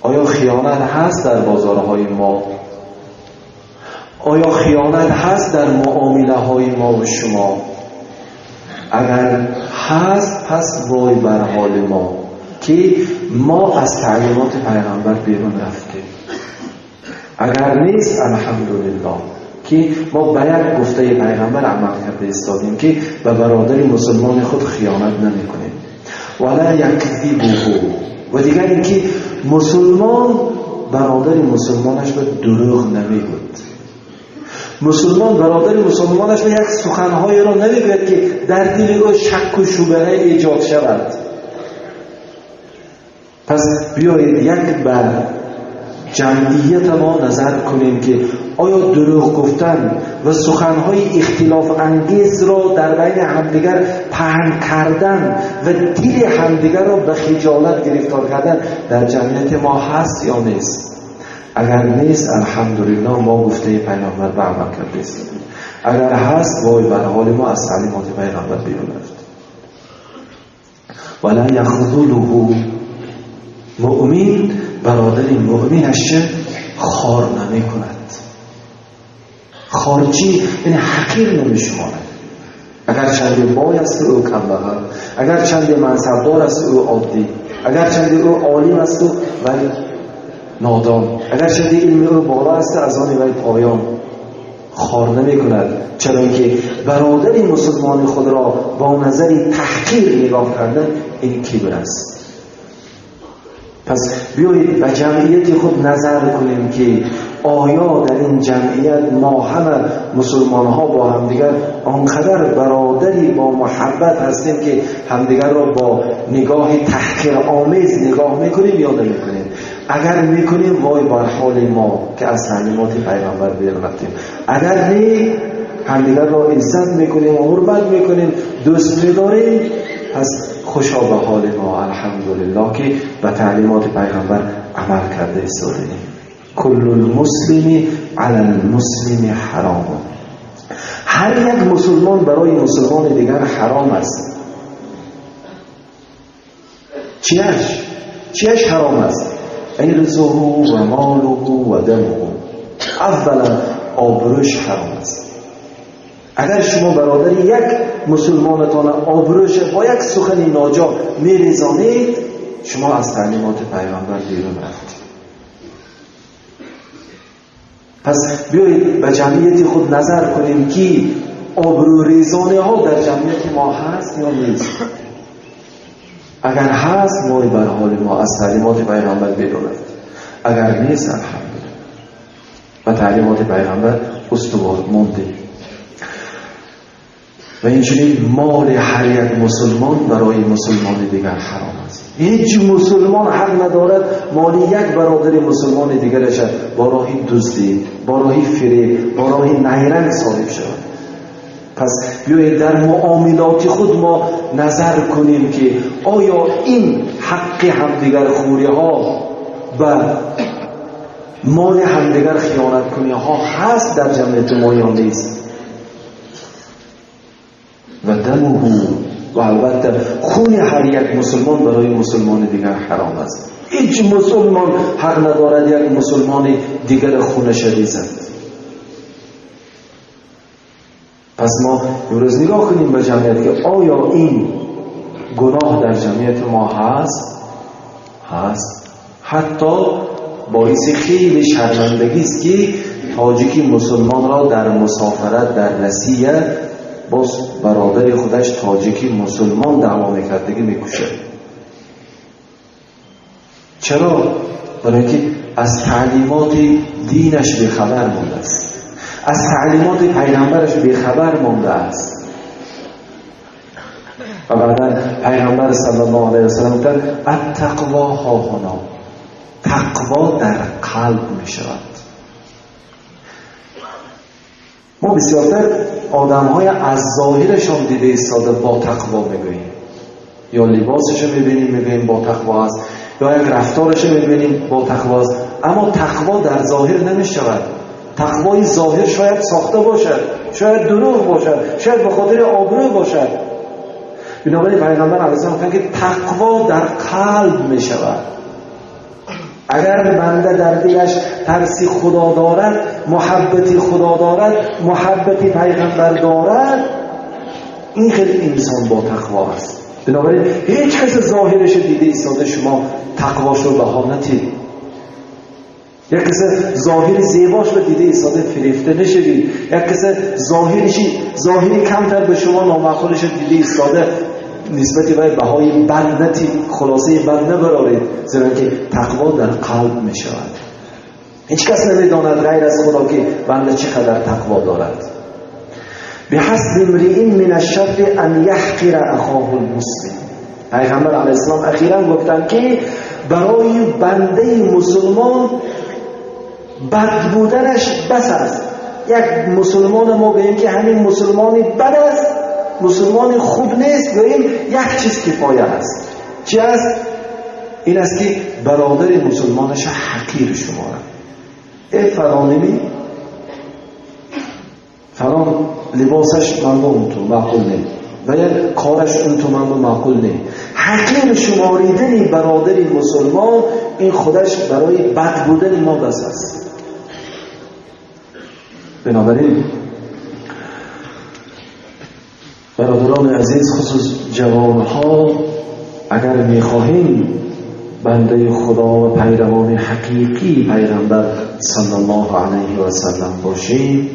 آیا خیانت هست در بازارهای ما؟ آیا خیانت هست در معامله های ما و شما؟ اگر هست پس وای بر حال ما که ما از تعلیمات پیغمبر بیرون رفتیم. اگر نیست الحمدلله که ما به یک گفته پیغمبر عمل کرده ایستادیم که به برادر مسلمان خود خیانت نمی کنیم. ولا یکذبه، و دیگر اینکه مسلمان برادر مسلمانش به دروغ نمیگوید. مسلمان برادر مسلمانش به یک سخنهایی را نمیگوید که در دل او شک و شبهه ایجاد شود. پس بیایید یک بر جمعیت ما نظر کنیم که آیا دروغ گفتن و سخنهای اختلاف انگیز را در بین همدیگر پهن کردن و دل همدیگر را به خجالت گرفتار کردن در جمعیت ما هست یا نیست؟ اگر نیست الحمدلله ما گفته پیغمبر به عمل کرده استیم. اگر هست وای بر حال ما از تعلیمات پیغمبر بیرون رفت. ولا یخذله، مؤمن برادر مؤمنش خار نمی کند. خارجی یعنی حقیر نمی شمارد. اگر چند بای است او کمبغل، اگر چند منصبدار است او عادی، اگر چند او عالم است او ولی نادان، اگر چند علم او بالا است از آن ولی پایان، خار نمی کند. چرا که برادر مسلمان خود را با نظر تحقیر نگاه کردن این کبر است. پس بیایید به جمعیت خود نظر کنیم که آیا در این جمعیت ما همه مسلمان ها با همدیگر آنقدر برادری با محبت هستیم که همدیگر را با نگاه تحقیر آمیز نگاه میکنیم یا نمیکنیم؟ اگر میکنیم وای بر حال ما که از تعلیمات پیغمبر بیرون رفتیم. اگر نه همدیگر را عزت میکنیم و حرمت میکنیم، دوست میداریم، پس خوشا به حال ما الحمدلله که به تعلیمات پیغمبر عمل کرده ایستادیم. کل المسلم علی المسلم حرام، هر یک مسلمان برای مسلمان دیگر حرام است. چیش؟ چیش حرام است؟ عرضه و ماله و دمه. اولا آبروش حرام است. اگر شما برادر یک مسلمانتان آبروش با یک سخن ناجا میریزانید، شما از تعلیمات پیغمبر بیرون رفتید. پس بیایید به جمعیت خود نظر کنیم که آبروریزانه ها در جمعیت ما هست یا نیست. اگر هست وای بر حال ما از تعلیمات پیغمبر بیرون رفتیم. اگر نیست الحمدلله و تعلیمات پیغمبر استوار مانده. و اینچنین مال هر یک مسلمان برای مسلمان دیگر حرام است. هیچ مسلمان حق ندارد مال یک برادر مسلمان دیگرش با راه دزدی، با راه فریب، با راه نیرنگ صاحب شود. پس بیایید در معاملات خود ما نظر کنیم که آیا این حق همدیگر خوری ها و مال همدیگر خیانت کنی ها هست در جمعیت ما یا نیست. و دمه، و البته خون هر یک مسلمان برای مسلمان دیگر حرام است. هیچ مسلمان حق ندارد یک مسلمان دیگر خونش ریزد. پس ما امروز نگاه کنیم به جمعیت که آیا این گناه در جمعیت ما هست؟ هست. حتی باعث خیلی شرمندگی است که تاجیکی مسلمان را در مسافرت در روسیه باز برادر خودش تاجیکی مسلمان دعوا میکردگی میکشه. چرا؟ برای اینکه از تعلیمات دینش بیخبر بوده است، از تعلیمات پیغمبرش بیخبر مانده است. و بعدا پیغمبر صلی الله علیه و سلم گفتند التقوا هاهنا، تقوا در قلب می شود. ما بسیارتر آدم های از ظاهرشان دیده ایستاده با تقوا میگوییم، یا لباسش رو میبینیم میگوییم با تقوا است، یا یک رفتارش رو میبینیم با تقوا است. اما تقوا در ظاهر نمیشود. تقوای ظاهر شاید ساخته باشد، شاید دروغ باشد، شاید به خاطر آبرو باشد. بنابراین پیغمبر علیه السلام گفتند که تقوا در قلب میشود. اگر بنده در دلش ترسی خدا دارد، محبتی خدا دارد، محبتی پیغمبر دارد، این خیلی انسان با تقوا است. بنابراین هیچ کس ظاهرش دیده ایستاده شما تقواش رو بها ندید. یک کس ظاهر زیباش رو دیده ایستاده فریفته نشوید. یک کس ظاهری کمتر به شما نامعقولش رو دیده ایستاده نسبت به بهای بد ندید، خلاصه بد نبرارید، زیرا که تقوا در قلب می شود. هیچ کس نمیداند غیر از خدا که بنده چقدر تقوا دارد. بحسب امرئ من الشر ان یحقر اخاه المسلم. پیغمبر علیه السلام اخیرا گفتند که برای بنده مسلمان بد بودنش بس است. یک مسلمان ما گوییم که همین مسلمانی بد است، مسلمان خوب نیست، گوییم یک چیز کفایه است. چی است؟ این است که برادر مسلمانش حقیر شمارد. ای فلانی فلان لباسش مردم تو معقول نه و یک کارش اون تو مردم معقول نه. حقیر شماریدن برادر مسلمان این خودش برای بد بودن ما بس است. بنابراین برادران عزیز، خصوص جوانها، اگر میخواهیم بنده خدا و پیروان حقیقی پیغمبر صلی الله علیه و سلم باشیم،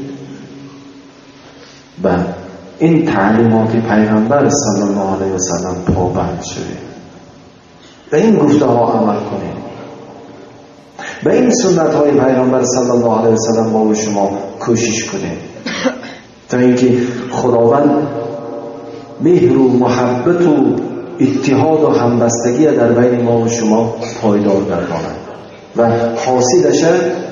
و این تعلیمات پیغمبر صلی الله علیه و سلم پابند شویم، به این گفته ها عمل کنیم، به این سنت های پیغمبر صلی الله علیه و سلم ما و شما کوشش کنیم تا اینکه خداوند مهر و محبت و اتحاد و همبستگی در بین ما و شما پایدار گرداند و حاصلش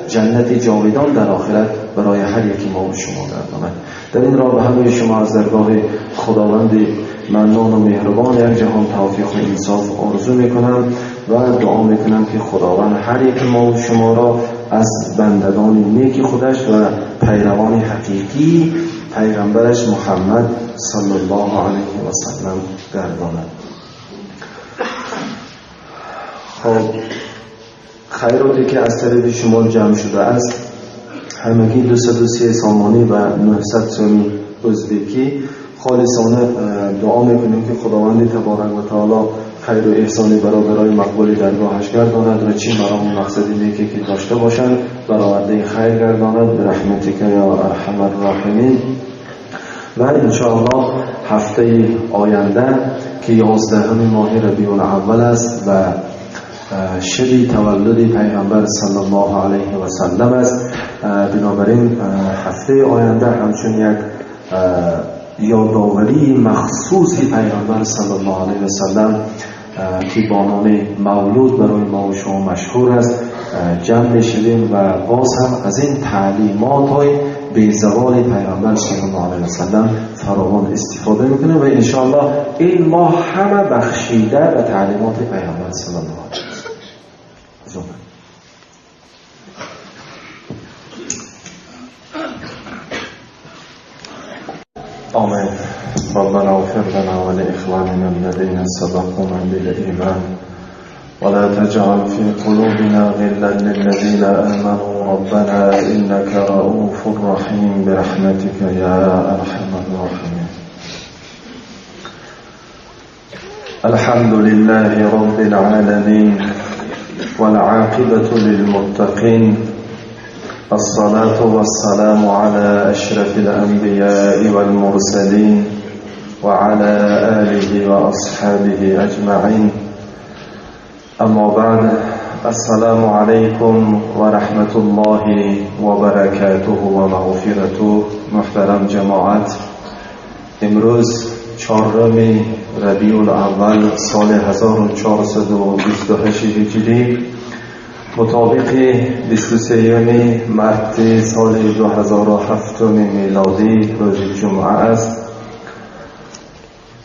جنت جاودان در آخرت برای هر یکی ما و شما گرداند. در این راه به همه شما از درگاه خداوند منان و مهربان یک جهان توفیق و انصاف آرزو میکنم و دعا میکنم که خداوند هر یک ما و شما را از بندگان نیک خودش و پیروان حقیقی پیغمبرش محمد صلی الله علیه و سلم گرداند. خب، خیراتی که از طرف شما جمع شده است همگی 203 سامانی و 900 سومی ازبکی. خالصانه دعا میکنیم که خداوند تبارک و تعالی خیر و احسانی برادرای مقبول درگاهش گرداند و چی مرام و مقصد نیکی که داشته باشند برآورده خیر گرداند به رحمتک یا ارحم الراحمین. و انشاءالله هفته آینده که 11 ماه ربیع الاول است و شب تولد پیغمبر صلی الله علیه و سلم است، بنابراین هفته آینده همچون یک یادآوری مخصوص پیغمبر صلی الله علیه و سلم که با نام مولود برای ما و شما مشهور است جمع می‌شویم و باز هم از این تعلیمات های بی‌زوال پیغمبر صلی الله علیه و سلم فراوان استفاده میکنیم و انشاءالله این ماه همه بخشیده به تعلیمات پیغمبر صلی الله علیه و سلم. آمین. ربنا اغفر لنا ولإخواننا الذين سبقونا بالإيمان ولا تجعل في قلوبنا غلا للذين آمنوا ربنا إنك رؤوف رحيم برحمتك يا أرحم الراحمين. الحمد لله رب العالمين والعاقبة للمتقين الصلاة والسلام على أشرف الأنبياء والمرسلين وعلى آله وأصحابه أجمعين. أما بعد، السلام علیکم و رحمت الله و برکاته و مغفرته. محترم جماعت، امروز 4 ربیع الاول سال 1428 هجری مطابق 23 مارس سال 2007 میلادی روز جمعه است.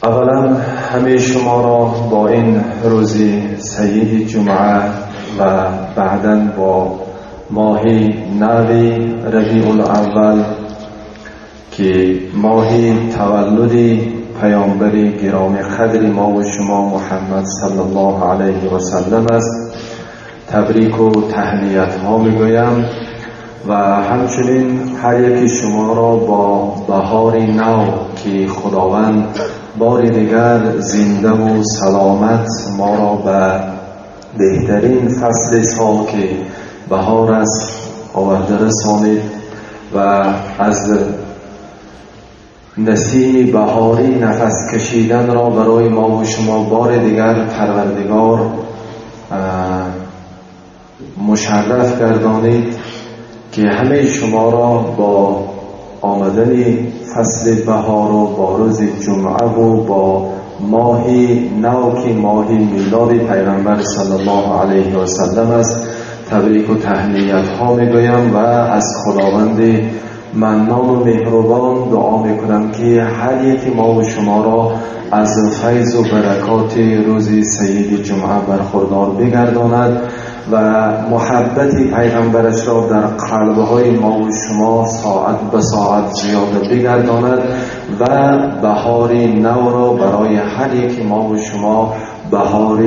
اولا همه شما را با این روز سعید جمعه و بعداً با ماه نو ربیع الاول که ماه تولد پیامبر گرامی قدر ما و شما محمد صلی الله علیه و سلم است تبریک و تهنیت ها میگویم و همچنین هر یکی شما را با بهار نو که خداوند بار دیگر زنده و سلامت ما را به بهترین فصل سال که بهار است آورده رسانید و از نسیم بهاری نفس کشیدن را برای ما و شما بار دیگر پروردگار مشرف گردانید که همه شما را با آمدن فصل بهار و با روز جمعه و با ماه نو که ماه میلاد پیغمبر صلی الله علیه و سلم است تبریک و تهنیت ها میگویم و از خداوند منان و مهربان دعا میکنم که هر یک ما و شما را از فیض و برکات روز سعید جمعه برخوردار بگرداند و محبت پیغمبرش را در قلبهای ما و شما ساعت به ساعت زیاده بگرداند و بهار نو را برای هر یک ما و شما بهار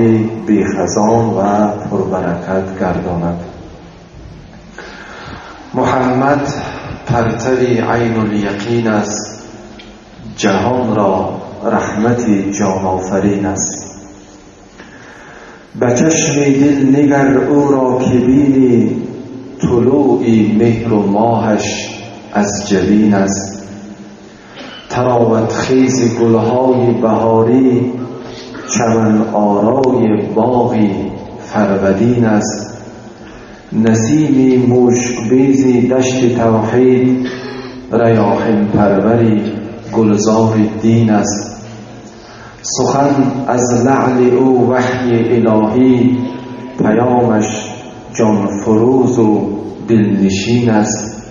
بیخزان و پربرکت گرداند. محمد پرتوی عین الیقین است، جهان را رحمت جان آفرین است. به چشم دل نگر او را که بینی، طلوع مهر و ماهش از جبین است. طراوت خیز گلهای بهاری، چمن آرای باغی فرودین است. نسیم مشک بیز دشت توحید، ریاحین پروری گلزار دین است. سخن از لعل او وحی الهی، پیامش جان فروز و دلنشین است.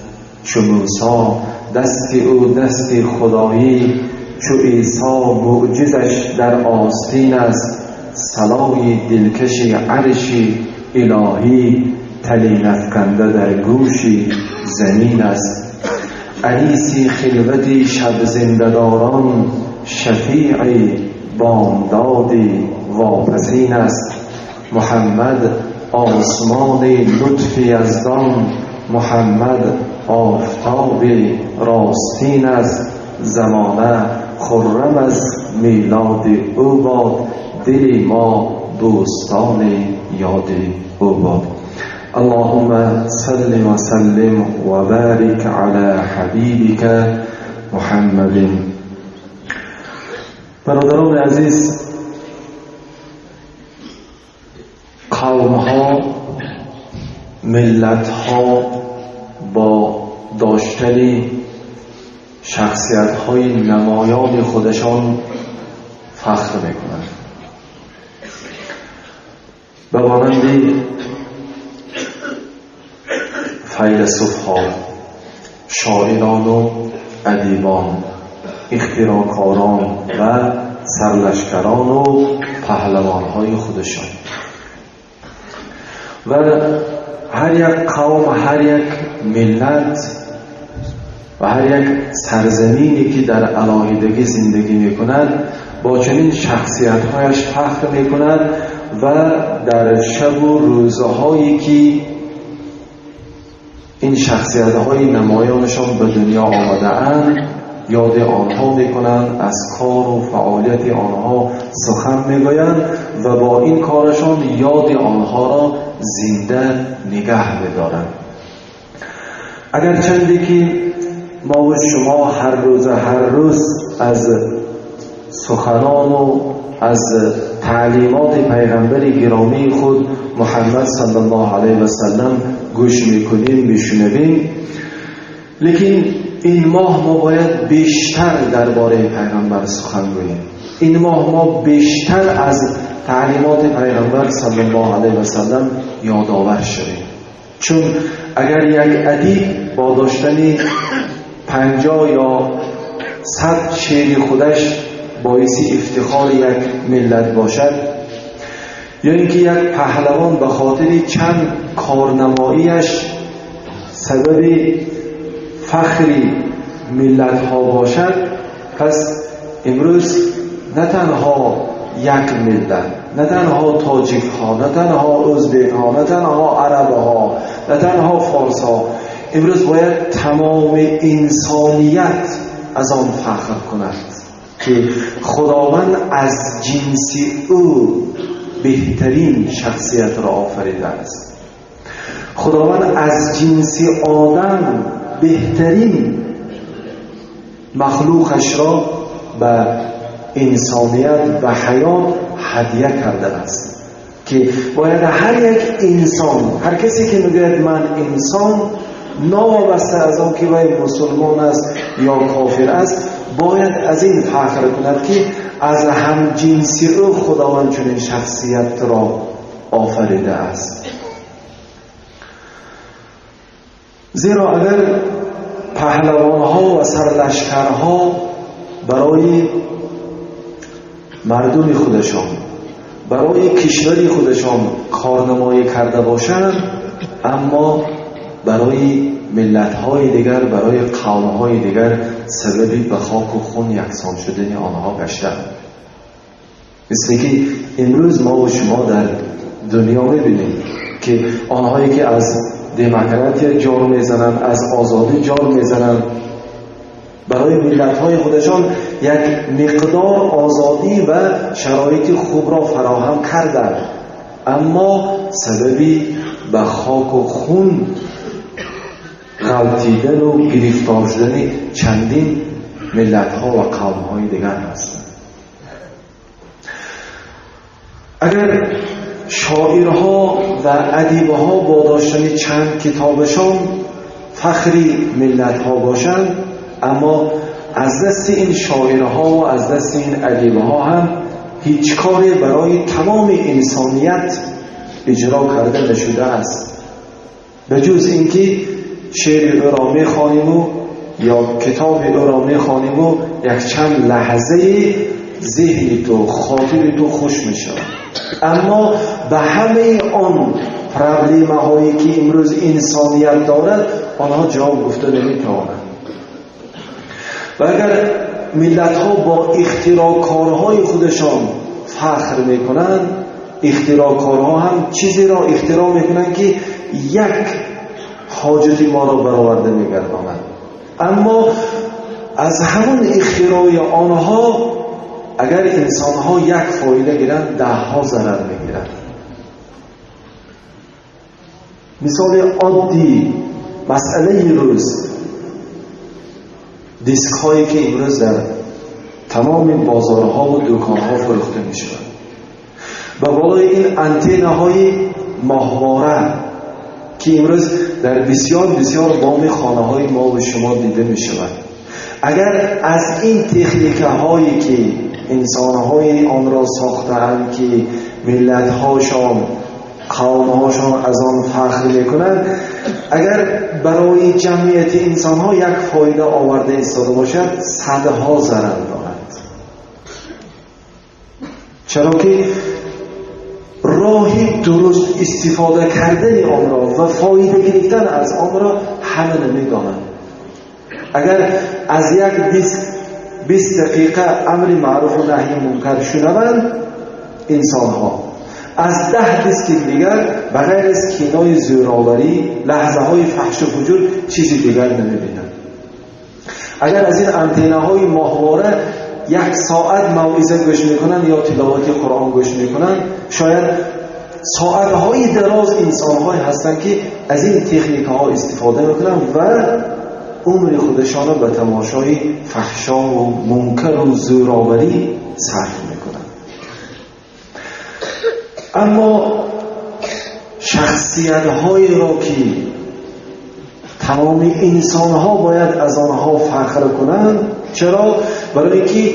چو موسی دست او دست خدایی، چو عیسی معجزش در آستین است. صلای دلکش عرش الهی، تلین افکنده در گوش زمین است. انیسی خلوت شب زنده داران، شفیع بامداد واپسین است. محمد آسمان لطف یزدان، محمد آفتاب راستین است. زمانه خرم از میلاد او باد، دل ما بوستان یاد او باد. اللهم صل و سلم و بارک علی حبیبک محمد. برادران عزیز، قوم ها، ملت ها با داشتن شخصیت های نمایان خودشان فخر میکنند. به مانند فیلسوف ها، شاعران و ادیبان، اختراعکاران و سرلشکران و پهلوانهای خودشان. و هر یک قوم، هر یک ملت و هر یک سرزمینی که در علاهدگی زندگی میکند با چنین شخصیتهایش فخر میکند و در شب و روزهایی که این شخصیت‌های نمایانشان به دنیا آمده اند یاد آنها میکنند، از کار و فعالیت آنها سخن میگویند و با این کارشان یاد آنها را زنده نگه میدارند. اگر چندی که ما و شما هر روز از سخنان و از تعلیمات پیغمبر گرامی خود محمد صلی الله علیه و سلم گوش میکنیم، میشنویم. لیکن این ماه ما باید بیشتر درباره پیغمبر سخن گوییم. این ماه ما بیشتر از تعلیمات پیغمبر صلی الله علیه و سلم یادآور شویم، چون اگر یک ادیب با داشتن 50 یا 100 شعر خودش باعث افتخار یک ملت باشد، یا اینکه یک پهلوان به خاطر چند کارنماییش سبب فخر ملت ها باشد، پس امروز نه تنها یک ملت، نه تنها تاجیک ها، نه تنها ازبک ها، نه تنها عرب ها، نه تنها فارس ها، امروز باید تمام انسانیت از آن فخر کند که خداوند از جنس او بهترین شخصیت را آفریده است. خداوند از جنس آدم بهترین مخلوقش را به انسانیت و حیات هدیه کرده است که باید هر یک انسان، هر کسی که میگوید من انسان، ناوابسته از آن که وی مسلمان است یا کافر است، باید از این فخر کند که از هم جنسی او خداوند چنین شخصیت را آفریده است. زیرا اگر پهلوانها و سرلشکرها برای مردم خودشان، برای کشور خودشان کارنمایی کرده باشند، اما برای ملت‌های دیگر، برای قوم‌های دیگر سببی به خاک و خون یکسان شدن آنها گشتند. مثل که امروز ما و شما در دنیا می‌بینیم که آنهایی که از دموکراتی جار می‌زنند، از آزادی جار می‌زنند، برای ملت‌های خودشان یک مقدار آزادی و شرایط خوب را فراهم کردند، اما سببی به خاک و خون غلطیدن و گرفتار شدن چندین ملت‌ها و قوم‌های دیگر هستند. اگر شاعرها و ادیبها با داشتن چند کتابشان فخری ملت‌ها باشند، اما از دست این شاعرها و از دست این ادیبها هم هیچ کاری برای تمام انسانیت اجرا کرده نشده است، به جز اینکه شعر او را میخوانیم و یا کتاب او را میخوانیم و یک چند لحظه ذهن تو، خاطر تو خوش میشود، اما به همه آن پرابلم هایی که امروز انسانیت دارد آنها جواب گفته نمیتوانند. و اگر ملت ها با اختراع کارهای خودشان فخر میکنند، اختراع کارها هم چیزی را اختراع میکنند که یک حاجت ما را برآورده میگردانند، اما از همون اختراع آنها اگر انسانها یک فایده گیرند، 10 ها ضرر میگیرند. مثال عادی مسئله روز، دیسک هایی که امروز در تمام بازارها و دکانها فروخته می شود و بالای این انتنه های ماهواره که امروز در بسیار بسیار بام خانه های ما و شما دیده می شود، اگر از این تکنیک هایی که انسان های آن را ساختند که ملت هاشان، قوم هاشان از آن فخر می کنند، اگر برای جمعیت انسان ها یک فایده آورده ایستاده باشد، صدها ضرر دارد. چرا که راه درست استفاده کردن آن را و فایده گرفتن از آن را همه نمیدانند. اگر از یک دیسک 20 دقیقه امر معروف و نهی منکر شنوند انسان ها، از 10 دیسک دیگر بغیر از کینای زوراوری، لحظه های فحش و فجور چیزی دیگر نمیبینند. اگر از این انتنه های ماهواره یک ساعت موعظه گوش میکنن یا تلاوت قرآن گوش میکنن، شاید ساعتهای دراز انسان‌های هستند که از این تکنیک ها استفاده میکنن و عمر خودشان را به تماشای فحشا و منکر و زوراوری صرف میکنند. اما شخصیت هایی را که تمام انسان ها باید از آنها فخر کنند، چرا؟ برای اینکه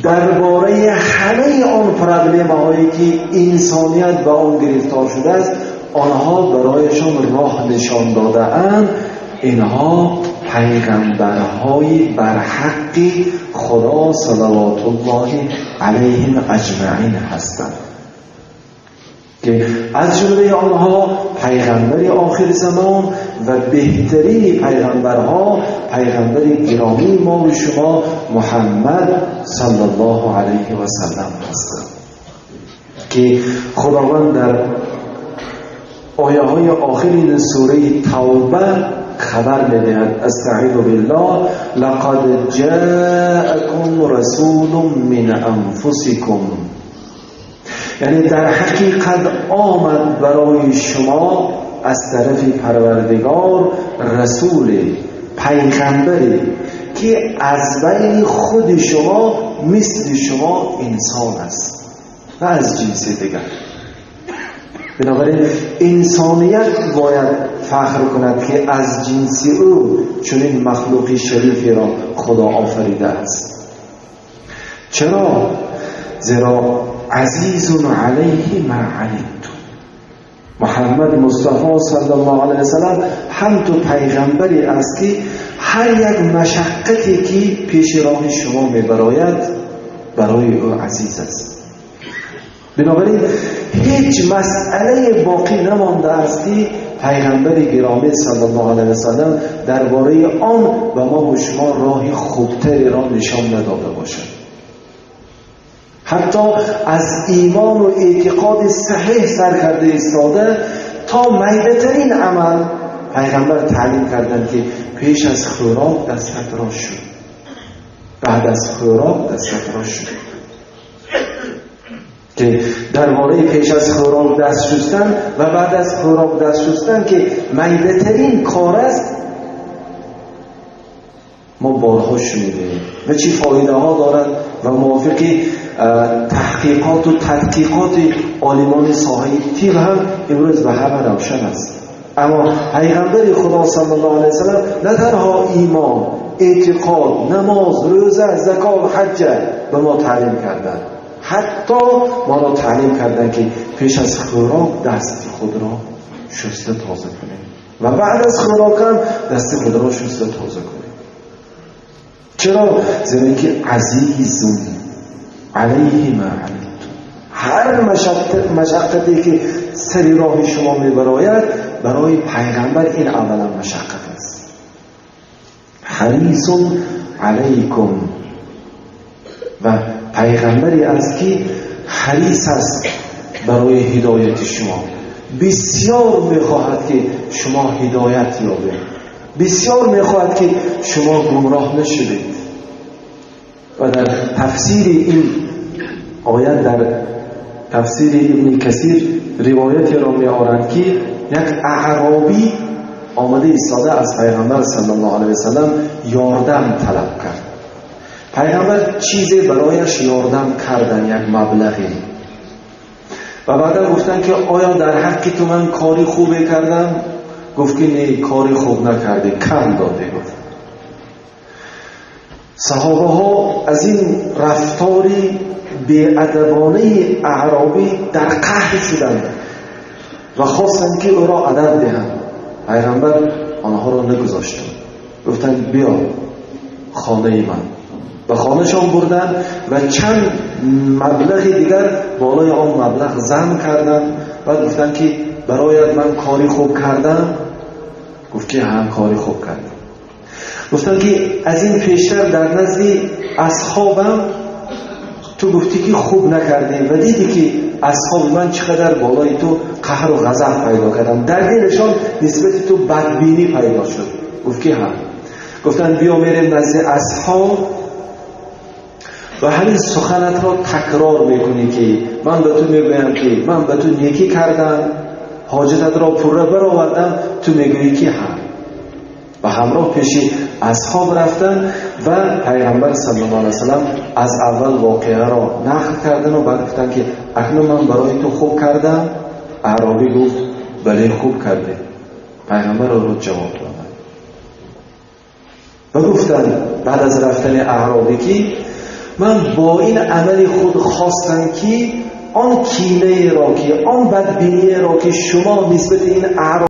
درباره همه آن پرابلم هایی که انسانیت به آن گرفتار شده است، آنها برایشان راه نشان داده اند. اینها پیغمبرهای برحق خدا صلوات الله علیهم اجمعین هستند که از جمله آنها پیغمبر آخر زمان و بهترین پیغمبرها، پیغمبر گرامی ما و شما محمد صلی الله علیه و سلم هستند که خداوند در آیه های آخرین سوره توبه خبر می‌دهد: استعیذ بالله لقد جاءکم رسول من انفسکم، یعنی در حقیقت آمد برای شما از طرف پروردگار رسول، پیغمبری که از بین خود شما مثل شما انسان است و از جنس دیگر. بنابراین انسانیت باید فخر کند که از جنس او چنین مخلوقی شریفی را خدا آفریده است. چرا؟ زیرا عزیز علیه ما عنتم، محمد مصطفی صلی الله علیه وسلم هم تو پیغمبری است که هر یک مشقتی که پیش راه شما میبراید برای او عزیز است. بنابراین هیچ مسئله باقی نمانده است که پیغمبر گرامی صلی الله علیه وسلم درباره آن و ما و شما راه خوبتری را نشان نداده باشد. حتی از ایمان و اعتقاد صحیح سر کرده ایستاده تا میده‌ترین عمل پیغمبر تعلیم کردند که پیش از خوراک دستت را شو، بعد از خوراک دستت را شو. که درباره پیش از خوراک دست شستن و بعد از خوراک دست شستن که میده‌ترین کار است ما بارها شنیدیم و چی فایده ها دارد و موافق تحقیقات و تدقیقات عالمان ساحه طب هم امروز به همه روشن است. اما پیغمبر خدا صلی الله علیه وسلم نه تنها ایمان، اعتقاد، نماز، روزه، زکات، حج به ما تعلیم کردند، حتی ما را تعلیم کردند که پیش از خوراک دست خود را شسته تازه کنیم و بعد از خوراک هم دست خود را شسته تازه کنیم. چرا؟ زیرا که عزیز علیه ما عنتم، هر مشقتی که سر راه شما میبراید برای پیغمبر این اولا مشقت است. حریص علیکم، و پیغمبری است که حریص است برای هدایت شما، بسیار میخواهد که شما هدایت یابید، بسیار میخواهد که شما گمراه نشوید. و در تفسیر این آیت در تفسیر ابن کثیر روایتی را می آورد که یک اعرابی آمده ایستاده از پیغمبر صلی الله علیه وسلم یاردم طلب کرد. پیغمبر چیزی برایش یاردم کردن، یک مبلغی، و بعدا گفتن که آیا در حق تو من کاری خوبی کردم؟ گفت که نه، کاری خوب نکردی، کم داده. گفت صحابه ها از این رفتاری بی‌ادبانه اعرابی در قهر شدند و خواستند که او را ادب دهند. پیغمبر آنها را نگذاشتند، گفتند بیا خانه من. به خانهشان بردن و چند مبلغ دیگر بالای آن مبلغ زم کردند. بعد گفتند که برایت من کاری خوب کردم؟ گفت که هم کاری خوب کردم. گفتند که از این پیشتر در نزد اصحابم تو گفتی که خوب نکردی و دیدی که اصحاب من چقدر بالای تو قهر و غضب پیدا کردم، در دلشان نسبت تو بدبینی پیدا شد. گفت که هم. گفتند بیا میریم نزد اصحاب و همین سخنت را تکرار میکنی که من به تو میگویم که من به تو نیکی کردم، حاجتت را پره برآوردم، تو میگویی که هم. Ба ҳамроҳ пеши асҳоб рафтанд ва пайғамбар саллаллоҳу алайҳи васаллам аз аввал воқеаро нақл карданд ва баъд гуфтанд ки акнун ман барои ту хуб кардам. Аъробӣ гуфт бале, хуб кардӣ. Пайғамбар ӯро ҷавоб доданд ва гуфтанд баъд аз рафтани аъробӣ ки ман бо ин амали худ хостам ки он кинаеро ки он бадбиниеро ки шумо нисбати ин аъробӣ